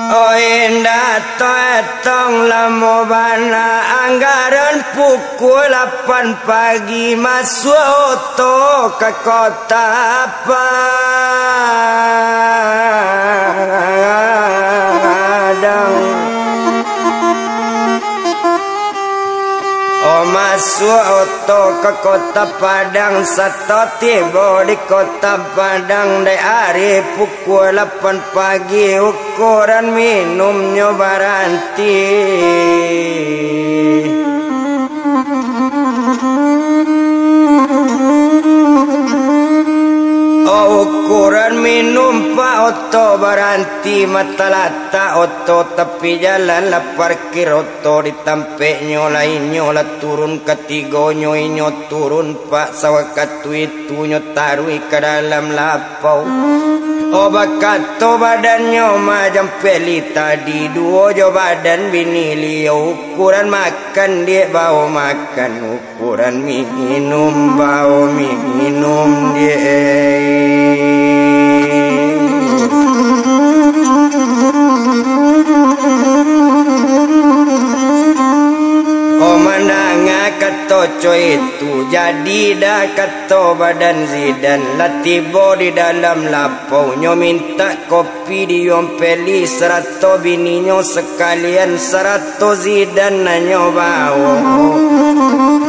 Oi, indak taetong lamo bana, anggaran pukua lapan pagi, masuak oto ka Kota Padang. Oh, masuak oto ka Kota Padang, sato tibo di Kota Padang, dek ari pukua lapan pagi, ukuran minumnyo baranti. Oh, ukuran minum, Pak, oto baranti, matalatak oto tapi jalan, lah parkir oto di tampeknyo, lah inyo lah turun katigonyo, inyo turun, Pak, sawakatu itu nyo taruih ka dalam lapau. Oh, bakato badannyo Majang Peli tadi, duo jo badan bini liau, ukuran makan diak bao makan, ukuran minum bao minum diak. Oh, mandanga kato co itu, jadi dah kato badan Zidan, lah tibo di dalam lapau, nyo mintak kopi di Yom Peli sarato bininyo sakalian, sarato Zidan nanyo bao.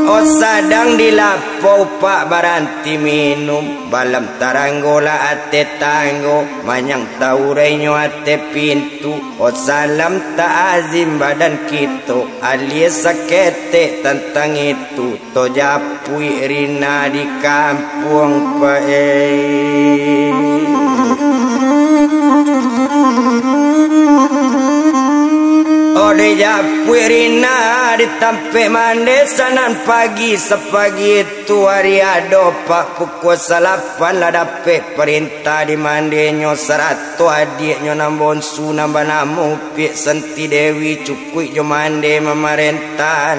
Oh, sadang di lapau, Pak, baranti minum, balam taranggo lah ateh tanggo, manyang taurainyo ateh pintu. Oh, salam ta'azim badan kito, alias saketek tantang itu. Tojapuik Rina di kampuang, Pak, eh. Oh, dijapuik Rina di tampek mande, sanan pagi, sapagi itu ari ado, Pak, pukua salapan lah dapek parentah di mandenyo, sarato adiaknyo nan bonsu nan banamo Upiak Santi Dewi, cukuik jo mande mamarentah.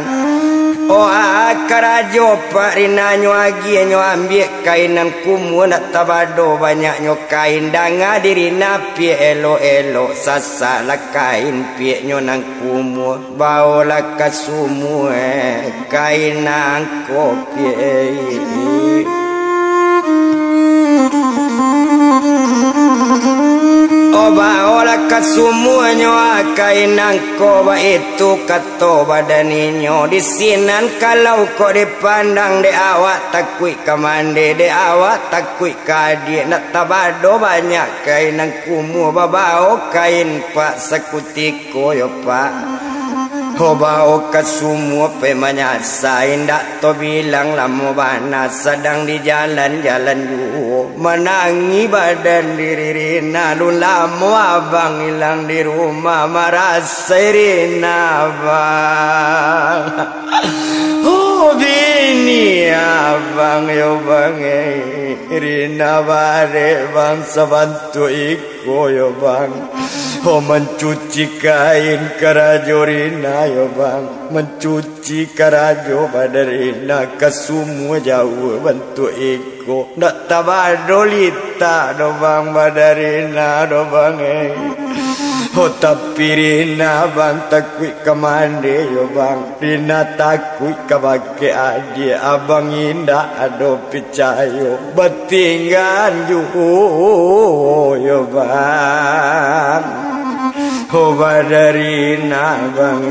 Oh, ah, karajo, Pak, Rina nyo agiah nyo ambiak kain nan kumua, ndak tabado banyaknyo kain. Danga di Rina, Piak, elok-elok sasalah kain Piaknyo nan kumua. Baolah ka sumua kain nan ko, Piak. Oh, baolah ka sumuanyo kain nan ko, baitu kato badan inyo. Di sinan kalau kok dipandang, dek awak takuik ka mande, dek awak takuik ka adiak, ndak tabado banyak kain nan kumua, babao kain, Pak, sakutiko yo, Pak. Ho, bao ka sumua pai manyasa, indak tabilang lamo bana, sadang di jalan-jalan juo. Manangih badan diri Rina, alun lamo abang ilang di rumah, marasai Rina, Bang. Oh, bini abang yo, Bang, eh. Rina barek, Bang, sabantuak iko yo, Bang. Oh, mancuci kain karajo Rina yo, Bang. Mancuci karajo badan Rina, ka sumua jauah bantuak iko. Ndak tabado litak doh, Bang, badan Rina doh, Bang, eh. Oh, tapi Rina, bang, takuik ka mande yo, bang. Rina takuik ka bakeh adiak, abang indak ado picayo. Batinggan juo yo, bang. Oh, badan Rina, bang.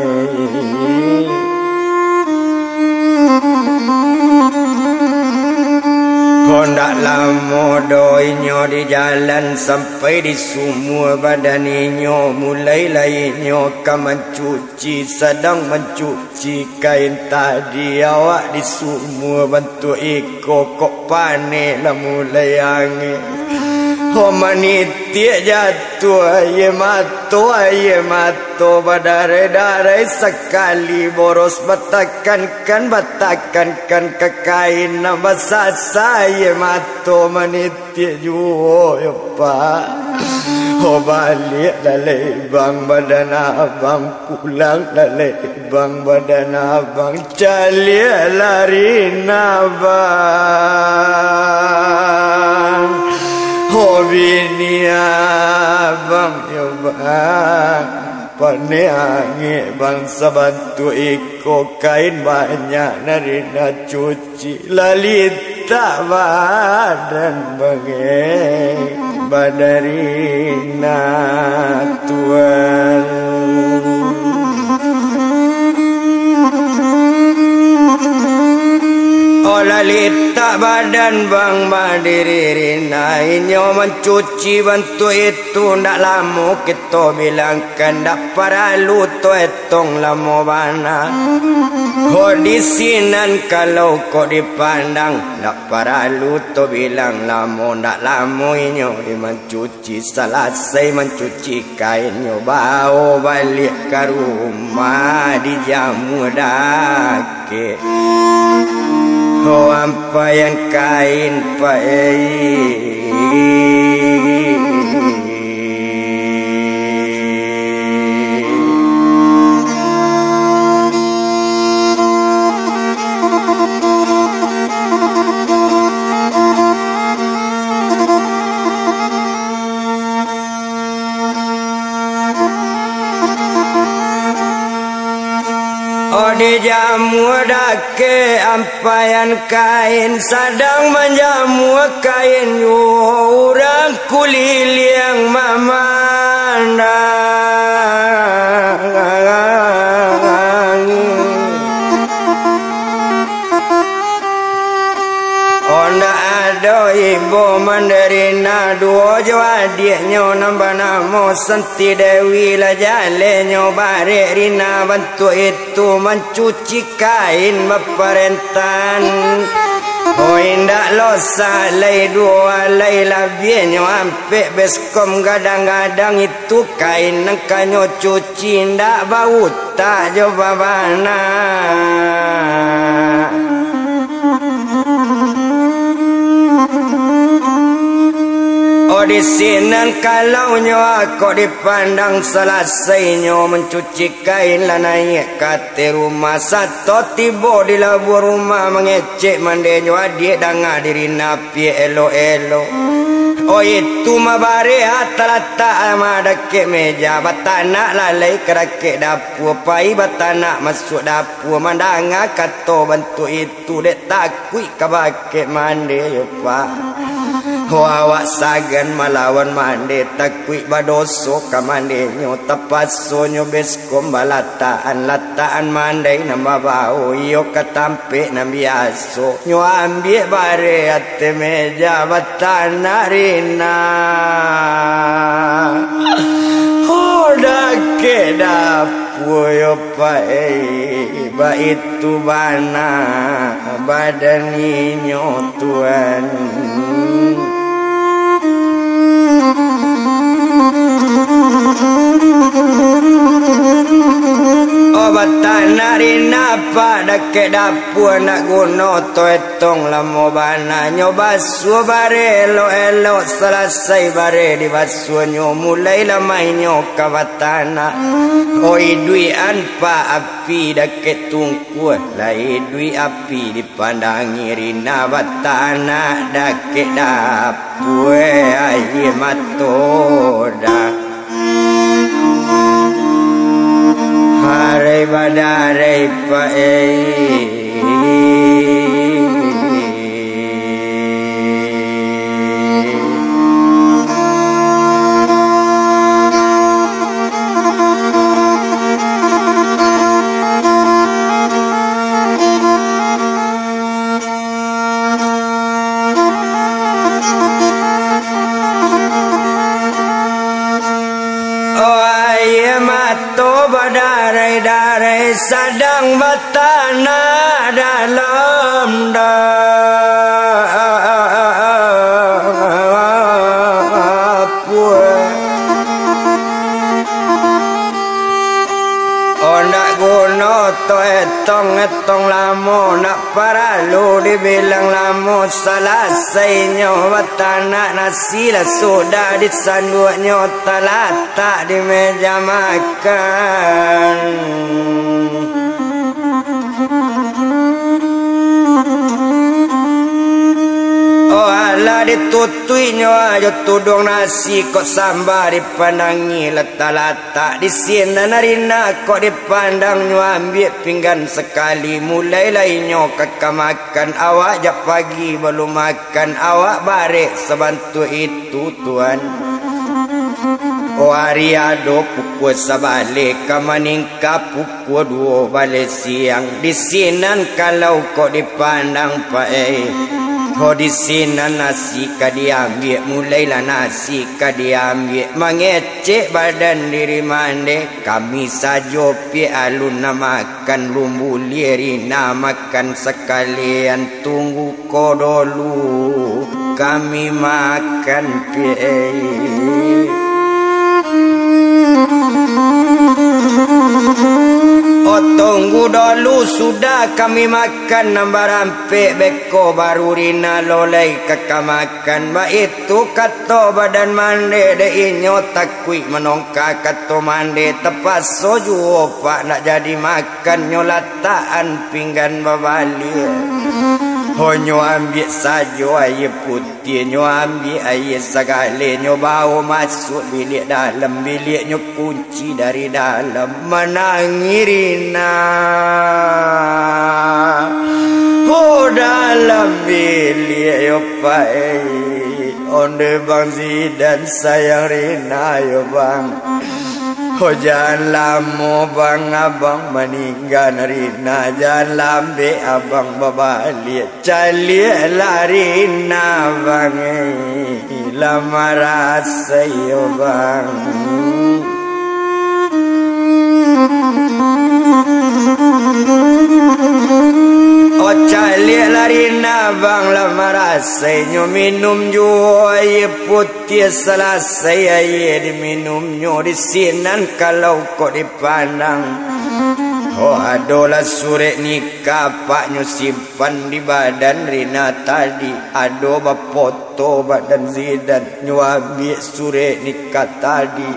Kok ndak lamo doh inyo di jalan, sampai di sumua badan inyo, mulai lai inyo ka mancuci, sadang mancuci kain tadi, awak di sumua bantuak iko, kok paneh lah mulai angek. Ho, manitiak jatuah aia mato, aia mato badarai-darai sakali, boros batakan-kan, batakan-kan ka kain nan basasa, aia mato manitiak juo yo, Pak. Ho, baliak lah lai, bang, badan abang, pulang lah lai, bang, badan abang. Caliak lah Rina, bang. Ho, bini abang yo, bang. Paneh angek, bang, sabantuak iko, kain banyak nan Rina cuci. Lalitak badan, bang, eh, badan Rina, tuan. Oh, lalitak badan, bang, badiri Rina, inyo mancuci bantuak itu, ndak lamo kito bilangkan, ndak paralu to etong lamo bana. Ho, di sinan kalau kok dipandang, ndak paralu to bilang lamo, ndak lamo inyo di mancuci. Salasai mancuci kainnyo, bao baliak ka rumah, dijamua dakek. Ho, ampaian kain, Pak, eh. Oh, dijamua dakek ampaian kain, sadang manjamua kain juo, urang kuliliang mamandang. Oh, ndak ado ibo mandeh Rina, duo jo adiaknyo nan banamo Santi Dewi, lah jalenyo barek Rina bantuak itu, mancuci kain baparentahan. Oh, indak lo salai duo alai, labiahnyo ampek beskom, gadang-gadang itu kain nan ka nyo cuci, indak bautak jo babana. Oh, di sinan kalau nyo kok dipandang, salasainyo mancuci kain, lah naiak ka ateh rumah, sato tibo di labuah rumah, mangecek mandeh jo adiak, danga diri nan apiak elok-elok. Oh, itu mah bareh talatak mah dakek meja, batanak lalai ka dakek dapua, pai batanak masuak dapua, mandanga kato bantuak itu, dek takuik ka bakeh mandeh yo, Pak. Oh, awak sagan malawan mandeh, takuik badoso ka mandehnyo, tapasonyo beskom balatakan, latakan mandai nan babao, iyo ka tampek nan biaso. Nyo ambiak bareh ateh meja, batanak Rina. Oh, dakek dapua yo, Pak, eh, baitu bana badan inyo, tuan. Oh, batanak Rina, Pak, dakek dapua, ndak guno to etong lamo bana. Nyo basuah bareh elok-elok, salasai bareh dibasuahnyo, mulailah mainnyo ka batanak. Oh, iduikan, Pak, api dakek tungkuah, lah iduik api dipandangi Rina, batanak dakek dapua, aia mato dah. Badarai pae. Oh, aia mato badarai-darai sadang batanak dalam dapua. Oh, ndak guno to etong-etong lamo, ndak paralu dibilang lamo, salasainyo batanak nasi lah sudah disanduaknyo talatak di meja makan. Oh, alah ditutuiknyo ajo tuduang nasi kok samba dipandangi lah talatak. Tak di sinan Rina kok dipandang, nyo ambiak pinggan sakali, mulailah inyo ka, ka makan. Awak jak pagi balum makan, awak barek sabantuak itu, tuan. Oh, ari ado pukua sabaleh ka maningka pukua duo baleh siang. Di sinan kalau kok dipandang, Pak, eh. Oh, di sinan nasi ka diambiak, mulailah nasi ka diambiak. Mangecek badan diri mande. Kami sajo piak alun nak makan, lun buliah Rina makan sakalian. Tunggu ko dolu, kami makan piak. Oh, tunggu dolu, sudah kami makan nan barampek beko, baru Rina lo lai ka, ka makan. Baitu kato badan mande, dek inyo takuik manongka kato mande, tapaso juo, Pak, nak jadi makan. Kan nyo latakan pinggan babaliak. Ho, nyo ambiak sajo aia putiah, nyo ambiak aia sagaleh, nyo bao masuak biliak dalam, biliak nyo kunci dari dalam. Manangih Rina. Ho, dalam biliak yo, Pak, eh. Onde Bang Zidan sayang Rina yo, Bang. Oh, jan lamo, Bang, abang maninggan Rina, jan lambek abang babaliak. Caliaklah Rina, Bang, eh, lah marasai yo, Bang. Oh, caliaklah Rina, Bang, lah marasai nyo, minum juo aia putiah. Tiap salasai aia diminumnyo, di sinan kalau kok dipandang, oh, adolah surek nikah, Pak, nyo simpan di badan Rina tadi. Ado bapoto badan Zidan, nyo ambiak surek nikah tadi.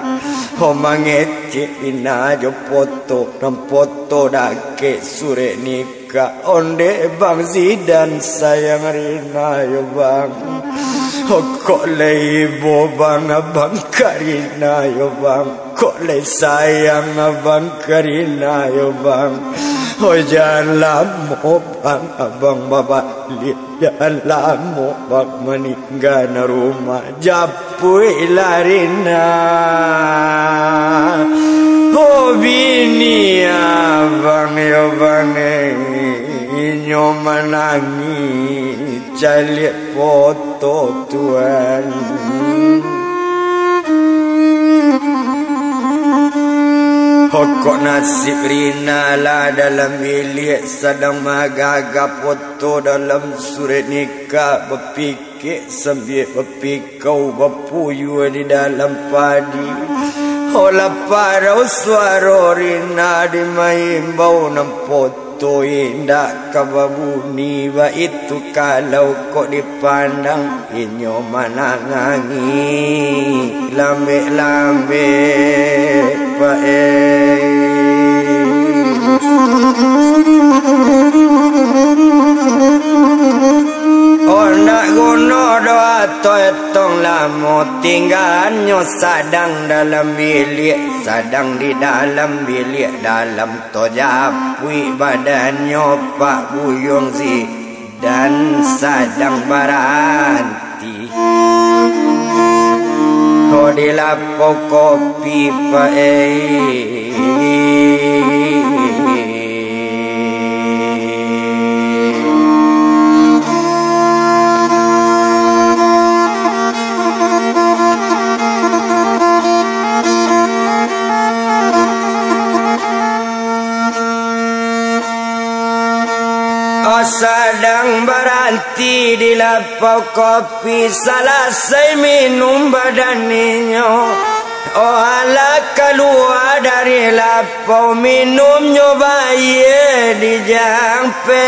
Oh, mangecek Rina jo poto, nan poto dakek surek nikah. Ka onde Bang Zidan sayang Rina yo, Bang. Oh, kok lai ibo, Bang, abang ka Rina yo, Bang. Kok lai sayang abang ka Rina yo, Bang. Oh, jan lamo, Bang, abang babaliak. Jan lamo, Bang, maninggan rumah. Jap Puiklah Rina, oh, bini abang yo, Bang, eh. Inyo manangih, caliak poto, Tuan. Hokok nasib Rina lah dalam biliak, sadang magagah poto dalam surek nikah, bapik- kek sambiak bapikau, bapuyua di dalam padi. Olah parau suaro Rina dimaimbau nan poto indak ka babuni, baitu kalau kok dipandang inyo manangih lambek-lambek, Pak, eh. Oh, ndak guno doh ato etong lah Amo tingganyo sadang dalam biliak, sadang di dalam biliak dalam, tajapuik badannyo Pak Buyuang Zidan sadang baranti. Ko di lapau kopi, Pak, eh. Oh, sadang baranti di lapau kopi, salasai minum badan inyo. Oh, alah kalua dari lapau, minumnyo baia di Jampeli.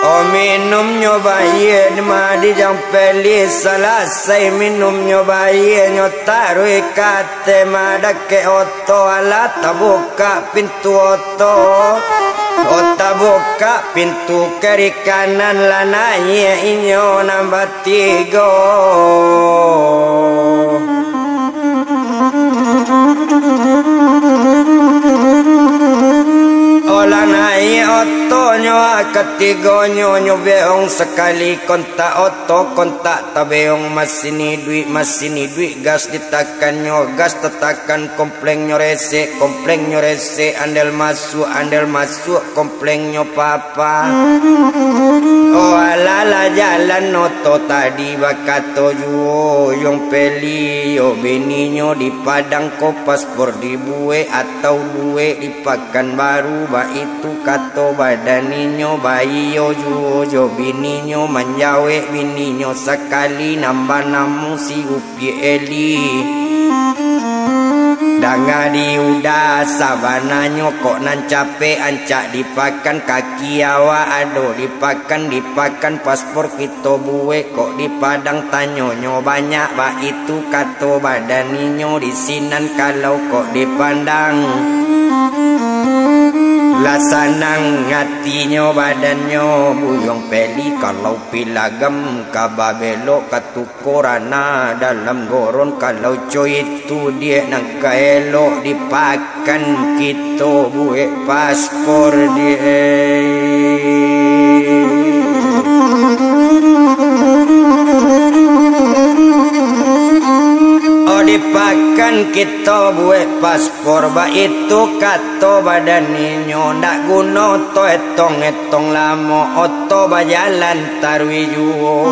Oh, minumnyo baia di ma di Jampeli, salasai minumnyo baia, nyo taruih ka ateh ma dakek oto, alah tabukak pintu oto. Oh, tabukak pintu kiri kanan, lah naiak inyo nan batigo. Oh, lah naiak otonyo, ah, katigonyo, nyo beong sakali kontak oto, kontak tabeong, masin iduik, masin iduik, gas ditakannyo, gas tatakan, komplengnyo resek, komplengnyo resek, andel masuak, andel masuak, komplengnyo papa. Oh, alah lah jalan oto tadi, bakato juo Buyuang Peli, yo bininyo di Padang ko paspor dibuek atau buek di Pakanbaru, baitu kato badan inyo, baiyo juo jo bininyo, manjawek bininyo sakali nan banamo si Upiak Eli. Danga di uda, sabananyo kok nan capek, ancak di Pakan, kaki awak ado di Pakan, di Pakan paspor kito buek, kok di Padang tanyonyo banyak, baitu kato badan inyo, di sinan kalau kok dipandang, lah sanang atinyo badannyo. Buyuang Peli kalau pilagam ka babelok ka tu Korana dalam goron, kalau co itu diak nan ka elok di Pakan kito buek paspor diak. Oh, di Pakan kito buek paspor, baitu kato badan inyo, ndak guno to etong-etong lamo, oto bajalan taruih juo.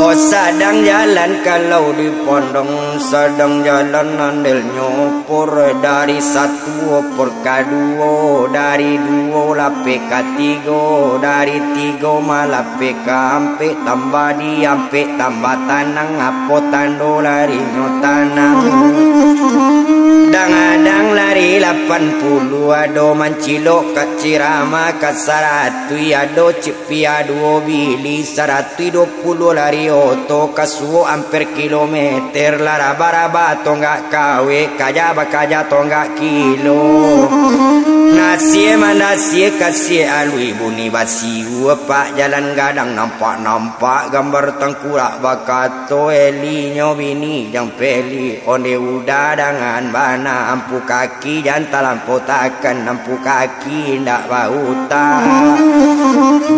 Oh, sadang jalan kalau dipondong, sadang jalan andelnyo, por dari satu, por kaduo, dari duo lapeh katigo, dari tigo malapeh ka ampek, tambah di ampek tambah tanang, apo tando larinyo tanang. Dang-adang lari lapan puluah, ado mancilok ka Cirama ka saratuih, ado cik pia duo bili, saratuih duo puluah lari oto ka suok amper kilometer, lah raba-raba tonggak kawek, kaja bakaja tonggak kilo. Nasiak mandasiak kasiak aluih bunyi basiu, apak jalan gadang nampak-nampak gambar tangkurak, bakato elinyo bini Buyuang Peli, onde uda dangan bana, ampu kaki jan talampau takan, ampu kaki indak bautak.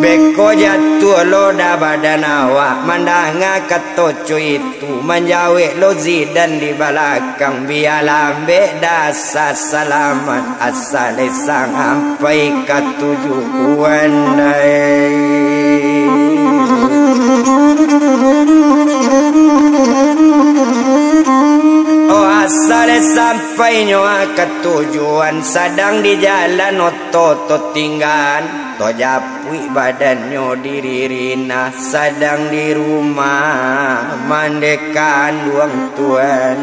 Beko jatuah lo dah badan awak, mandanga kato co itu, manjawek lo Zidan di balakang, bia lambek dah asa salamat, asa lai sampai ka tujuan ai. Oh, asa lai sampainyo ka tujuan, sadang di jalan oto tatinggan, tajapuik badannyo diri rinah, sadang di rumah mande kanduang tuan.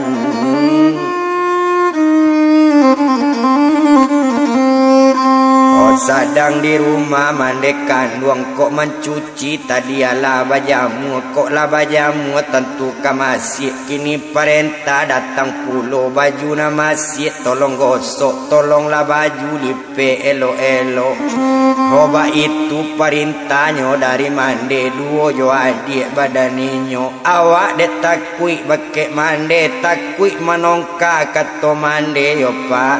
Sadang di rumah mande kanduang, kok mancuci tadi alah bajamua, kok lah bajamua tantu ka masiak. Kini parentah datang pulo, baju nan masiak tolong gosok, tolonglah baju lipek elok-elok. Ho, baitu parintahnyo dari mande duo jo adiak badan inyo. Awak dek takuik bakeh mande, takuik manongka kato mande yo, Pak.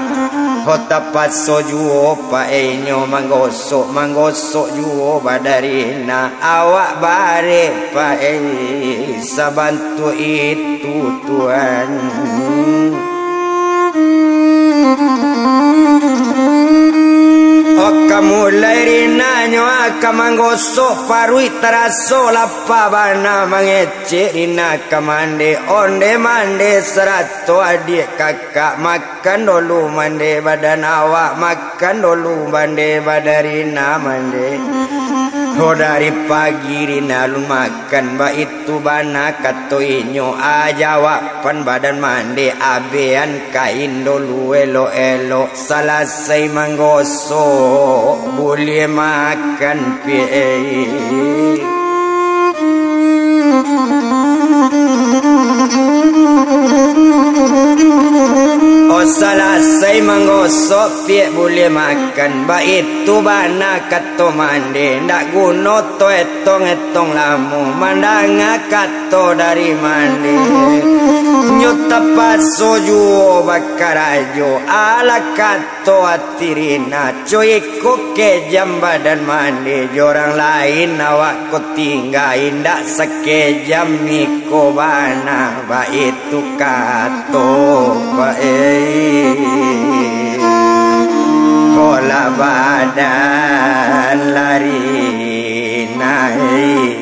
Ho, tapaso juo, Pak, eh, inyo manggosok, manggosok juo badarina. Awak barek, Pak, eh, sabantuak itu, Tuan. Oka mulai rinanyo, aka manggosok paruik, taraso lapa bana mangecek. Cik rina ka mande, onde mande sarato adiak kakak, makan dulu mande badan awak, makan dulu mande badan rina mande. Ho, dari pagi rina alun makan, baitu bana kato inyo, a jawaban badan mande, abean kain dulu elok-elok. Salasai manggosok, buliah makan piek. Oh, salasai manggosok piek buliah makan, baitu bana kato mande, ndak guno to etong-etong lamo, mandanga kato dari mande. Nyo tapaso juo bakarajo, alah kato ati rina, co iko kejam badan mande, jo urang lain awak ko tingga, indak sakejam iko bana, baitu kato, Pak, eh. Holah badan lari nai.